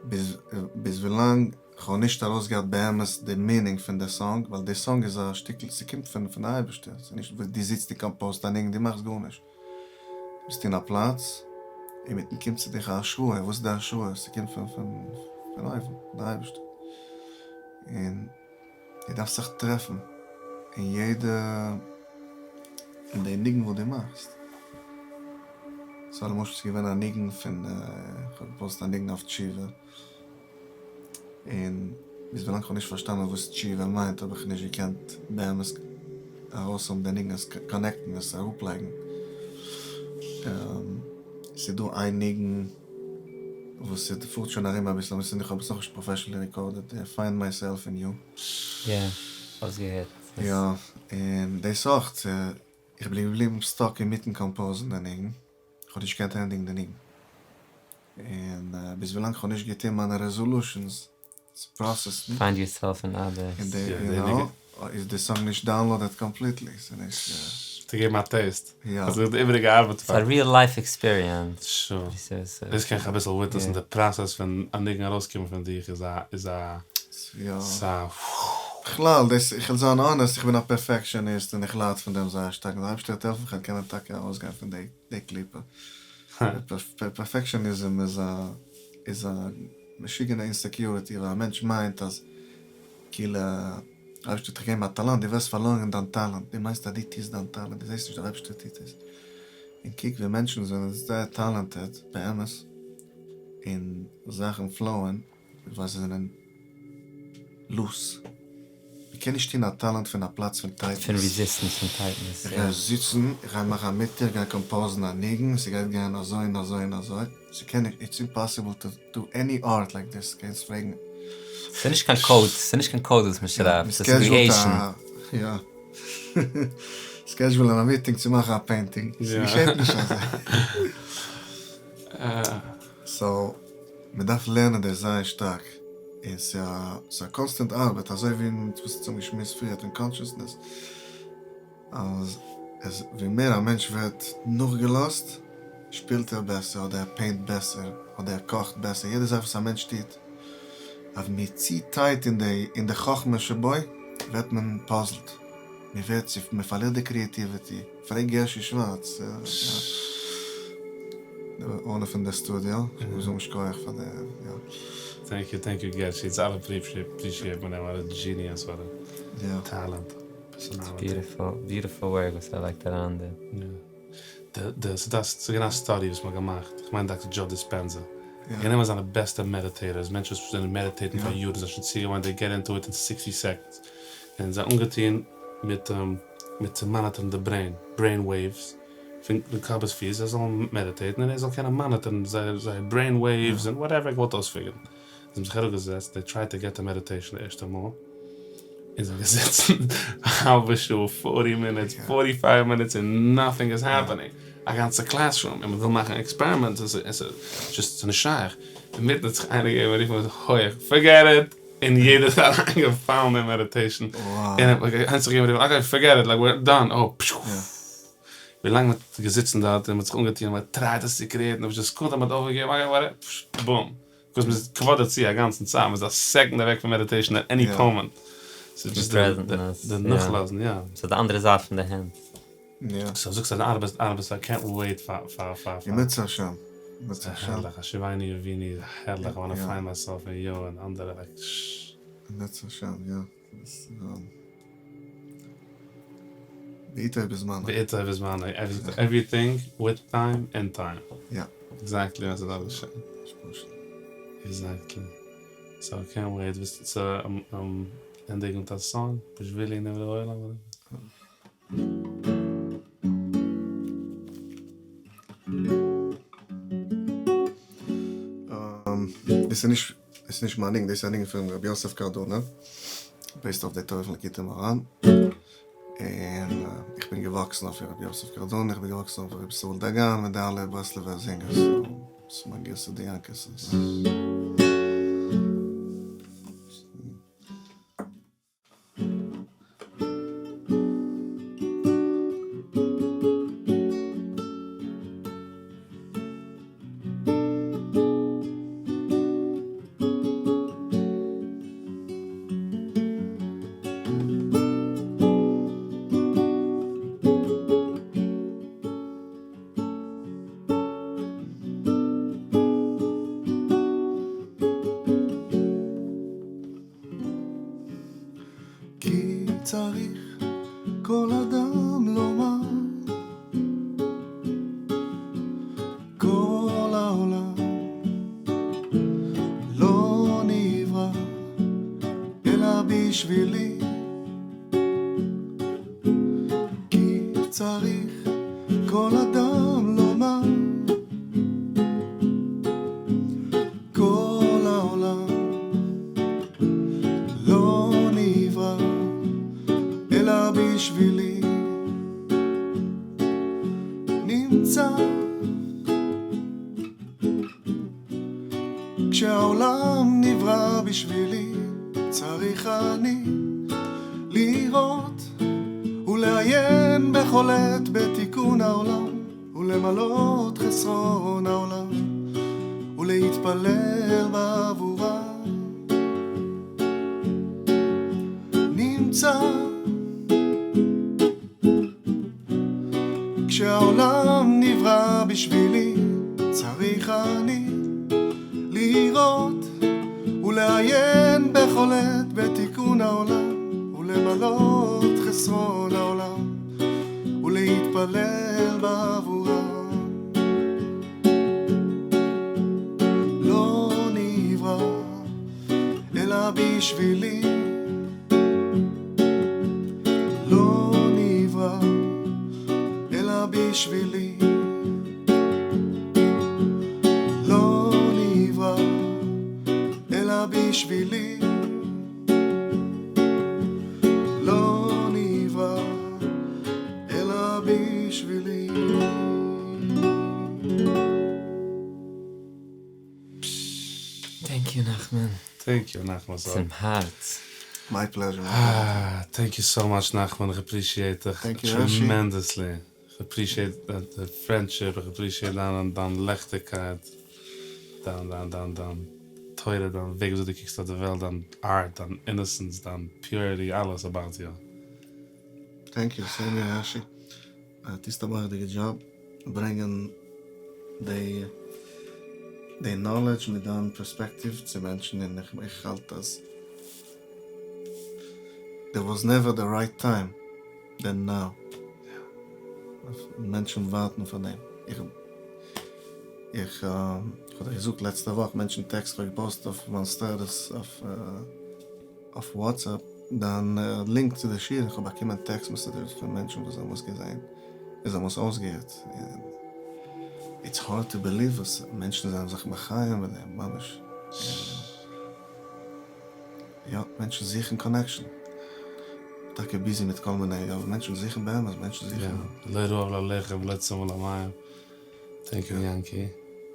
ביז ביז ווילאנג כ'האב נישט ארויסגעהאט באמת די מינינג פון די סאנג, ווייל די סאנג איז א שטיקל, ס'קומט פון פון די אייבערשטער, ס'איז נישט וואס דו זיצט און קאמפאוזט א ניגון, דו מאכסט גארנישט, ביסט אין א פלאץ אינמיטן קומט צו דיך א השראה, וואס איז די השראה? ס'קומט פון פון פון אויבן, פון די אייבערשטער, און דו דארפסט זיך טרעפן אין יעדע אין די ניגון וואס דו מאכסט, סא למשל ס'איז געווען א ניגון פון, כ'האב געפאוסט א ניגון אויף תשובה. און ביז ווילאנג כ'האב נישט פארשטאנען וואס תשובה מיינט האב איך נישט געקענט באמת ארויסהאבן די ניגון עס קאנעקטן עס אראפלייגן. ס'איז דא איין ניגון וואס ס'פארט שוין ארום אביסל אבער איך האב עס נאכנישט פראפעשענלי רעקארדעד, Find Myself in You. יא, כ'האב עס געהערט. יא, און דאס אויך, איך בין געבליבן סטאק אינמיטן קאמפאוזן די ניגון. כ'האב נישט געקענט ענדיגן די ניגון, און ביז ווילאנג כ'האב נישט געטון מיינע רעזאלושענס צו פראסעסן, Find yourself in others. און די, יו נאו, איז די סאנג נישט דאונלאודעד קאמפליטלי, ס'איז נישט. צו געבן א טעיסט. יא. אז די איבעריגע ארבעט פאר. ס'איז א ריעל לייף עקספיריענס. שור. דאס קען איך אביסל וויטנעסן, די פראסעס פון א ניגון ארויסקומען פון דיך איז א איז א. יא. ס'א. בכלל, דאס, איך וועל זיין האנעסט, איך בין א פערפעקשאניסט און איך לייד פון דעם זייער שטארק, און די אייבערשטער וועט העלפן איך וועל קענען טאקע ארויסגיין פון די קליפה. פערפעקשאניזם איז א איז א משוגענע אינסעקיוריטי ווייל א מענטש מיינט אז כאילו אייבערשטער האט דיך געגעבן א טאלאנט דו ווערסט פארלוירן דיין טאלאנט דו מיינסט אז דו טוסט דיין טאלאנט דו זעסט נישט דער אייבערשטער טוט עס און קוק ווי מענטשן זענען זייער טאלאנטעד באמת און זאכן פלאוען ווייל זיי זענען לוס. מען קען נישט טון א טאלאנט פון א פלאץ פון טייטנעס. פון רעזיסטענס פון טייטנעס, איך גיי זיצן, איך גיי מאכן א מיטינג, איך גיי קאמפאוזן א ניגון, ס'גייט גיין אזוי און אזוי און אזוי, ס'קען נישט, איטס אימפאסיבל טו דו עני ארט לייק דיס, קענסט פרעגן. ס'איז נישט קיין קאוד, ס'איז נישט קיין קאוד וואס מען שרייבט, ס'איז קריעישאן. יא. סקעדזשועלן א מיטינג צו מאכן א פעינטינג, ס'געשעט נישט אזוי. סאו. מען דארף לערנען דאס זייער שטארק, און ס'איז א קאנסטענט ארבעט, אזוי ווי וואס אונז האבן געשמועסט פריער פון קאנשעסנעס, אז עס ווי מער א מענטש ווערט נאכגעלאזט, שפילט ער בעסער, אדער ער פעינט בעסער, אדער ער קאכט בעסער, יעדע זאך וואס א מענטש טוט, אז מ'איז צו טייט אין די אין די חכמה שבו, ווערט מען פאזלט, מען ווערט צו מען פארלירט די קריעטיוויטי. פרעג גערשי שווארץ, די אונער פון די סטודיאו, איך מוז זאגן שכוח פאר די, יא. טענק יו טענק יו גערשי, אונז אלע אפרישיעט מען אים, וואט א דזשיניעס, וואט א טעלענט, פערסאנאליטי. ביוטיפול, ביוטיפול ווארק וואס ער לייגט אריין דא. יא. די, ס'דא, ס'איז געווען א סטאדי וואס מ'האט געמאכט, כ'מיין דאקטער דזשאו דיספענזא, גענומען זיינע בעסטע מעדיטעיטערס, מענטשן וואס זענען מעדיטעיטן פאר יארן, זיי זענען שוין צוגעוואוינט, דעי געט אינטו איט אין סיקסטי סעקאנדס, און זיי אנגעטון מיט מיט צו מאניטערן די ברעין, ברעין וועיווס, פון די קאפ ביז פיס, זיי זאלן מעדיטעיטן און ער זאל קענען מאניטערן זייער זייער ברעין וועיווס און וואטעווער ער געוואלט אויספיגערן. זיי האבן זיך אראפגעזעצט, דעי טרייד טו געט טו מעדיטעישן די ערשטע מאל, און זיי זענען געזעצן א האלבע שעה, פארטי מינוטס, פארטי פייוו מינוטס און נאטינג איז העפענינג, א גאנצע קלעסרום, און מ'וויל מאכן עקספערימענטס און ס'איז דזשאסט ס'נישט שייך, אינמיטן האט זיך איינער געגעבן א רוף הויעך, פארגעט איט! און יעדער איז אריינגעפאלן אין מעדיטעישן, און איינער האט זיך געגעבן א רוף, אקעי פארגעט איט, לייק וויר דאן, אוי פששש, ווילאנג מען האט געזיצן דארט און מען האט זיך אנגעטון און מען האט טרייט עס צו קריעטן, און די סעקונדע מען האט אויפגעגעבן, אקעי וואטעווער, פששש, בום, ביקאוז מען איז קוואדער צו א גאנצן צייט, מען איז א סעקאנד אוועק פון מעדיטעישן עט עני מאמענט, ס'איז דזשאסט די נאכלאזן, יא. ס'איז די אנדערע זייט פון די הענט. יא. סאו זאגסט אז דו ארבעסט ארבעסט איי קענט וועיט פאר פאר פאר אם ירצה השם. אם ירצה השם. הערליך, השיבנו אבינו איז הערליך, איי וואנא פיינד מייסעלף אין יו און אנדערע לייק ששש. אם ירצה השם, יא. בעתו ובזמנו. בעתו ובזמנו, עווריטינג וויט טיים אין טיים. יא. עקזעקטלי ווען ס'דארף געשען. עקזעקטלי. סאו איי קענט וועיט צו ענדיגן מיט א סאנג, בשבילי נברא העולם. דאס איז נישט דאס איז נישט מיין ניגון, דאס איז א ניגון פון רבי יוסף קארדונע, בעיסד אויף די תורה פון ליקוטי מוהר"ן, און איך בין געוואקסן אויף רבי יוסף קארדונע, איך בין געוואקסן אויף רבי ישראל דגן מיט די אלע ברסלב'ער זינגערס, סאו ס'איז מיין גירסא דינקותא. צריך כל אדם לומר כל העולם לא נברא אלא בשבילי כי צריך כל אדם לומר כל העולם לא נברא אלא בשבילי נמצא כשהעולם נברא בשבילי צריך אני לראות ולעיין בכל עת בתיקון העולם ולמלות חסרון העולם ולהתפלל בעבורה נמצא כשהעולם נברא בשבילי צריך אני לראות ולעיין בכל עת בתיקון העולם ולמלות חסרון העולם ולהתפלל בעבורם לא נברא אלא בשבילי לא נברא אלא בשבילי לא נברא אלא בשבילי לא נברא אלא בשבילי. Thank you נחמן. Thank you נחמן. צום הארץ. My pleasure. אה, thank you so much נחמן, איך appreciate דיך Thank you, הערשי. tremendously. איך appreciate the friendship, איך appreciate דיין דיין לעכטיגקייט, דיין דיין דיין דיין תורה, דיין וועג וויאזוי דו קוקסט אויף די וועלט, דיין art, דיין innocence, דיין purity, אלעס about you. Thank you, same here הערשי. טוסט א מורא'דיגע דזשאב ברענגען די די knowledge מיט דיין פערספעקטיוו צו מענטשן און איך האלט אז there was never the right time than now. מענטשן ווארטן פאר דעם. איך איך האב דיר געזאגט לעצטע וואך מענטשן טעקסט כ'האב געפאוסט אויף מיין סטעטוס אויף אויף וואטסעפפ דיין לינק צו די שיעור, איך האב באקומען טעקסט מעסעדזשעס פון מענטשן וואס האבן עס געזען און זיי האבן עס אויסגעהערט, און איטס הארד טו בעליוו וואס מענטשן זענען זיך מחיה מיט דעם, ממש. יא, מענטשן זוכן קאנעקשאן. טאקע ביזי מיט כל מיני, אבער מענטשן זוכן באמת, מענטשן זוכן. לא רעב ללחם ולא צמא למים. Thank you יענקי.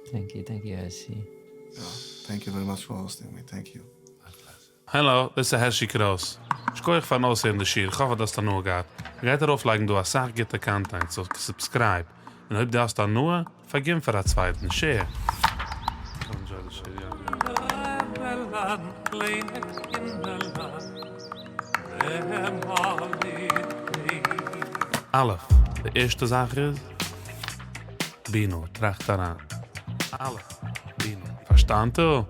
Thank you, thank you הערשי. יא, thank you very much for hosting me, thank you. העלא, דאס איז הערשי קרויס. שכוח פארן אויסהערן די שיעור, כ'האף אז דו האסט הנאה געהאט. מ'גייט ארויפלייגן דא אסאך גוטע קאנטענט, סאו סובסקרייב, און אויב דו האסט הנאה, פארגין פאר א צווייטן, שעיר. א', די ערשטע זאך איז, בינו, טראכט אריין. א', בינו, פארשטאנטו?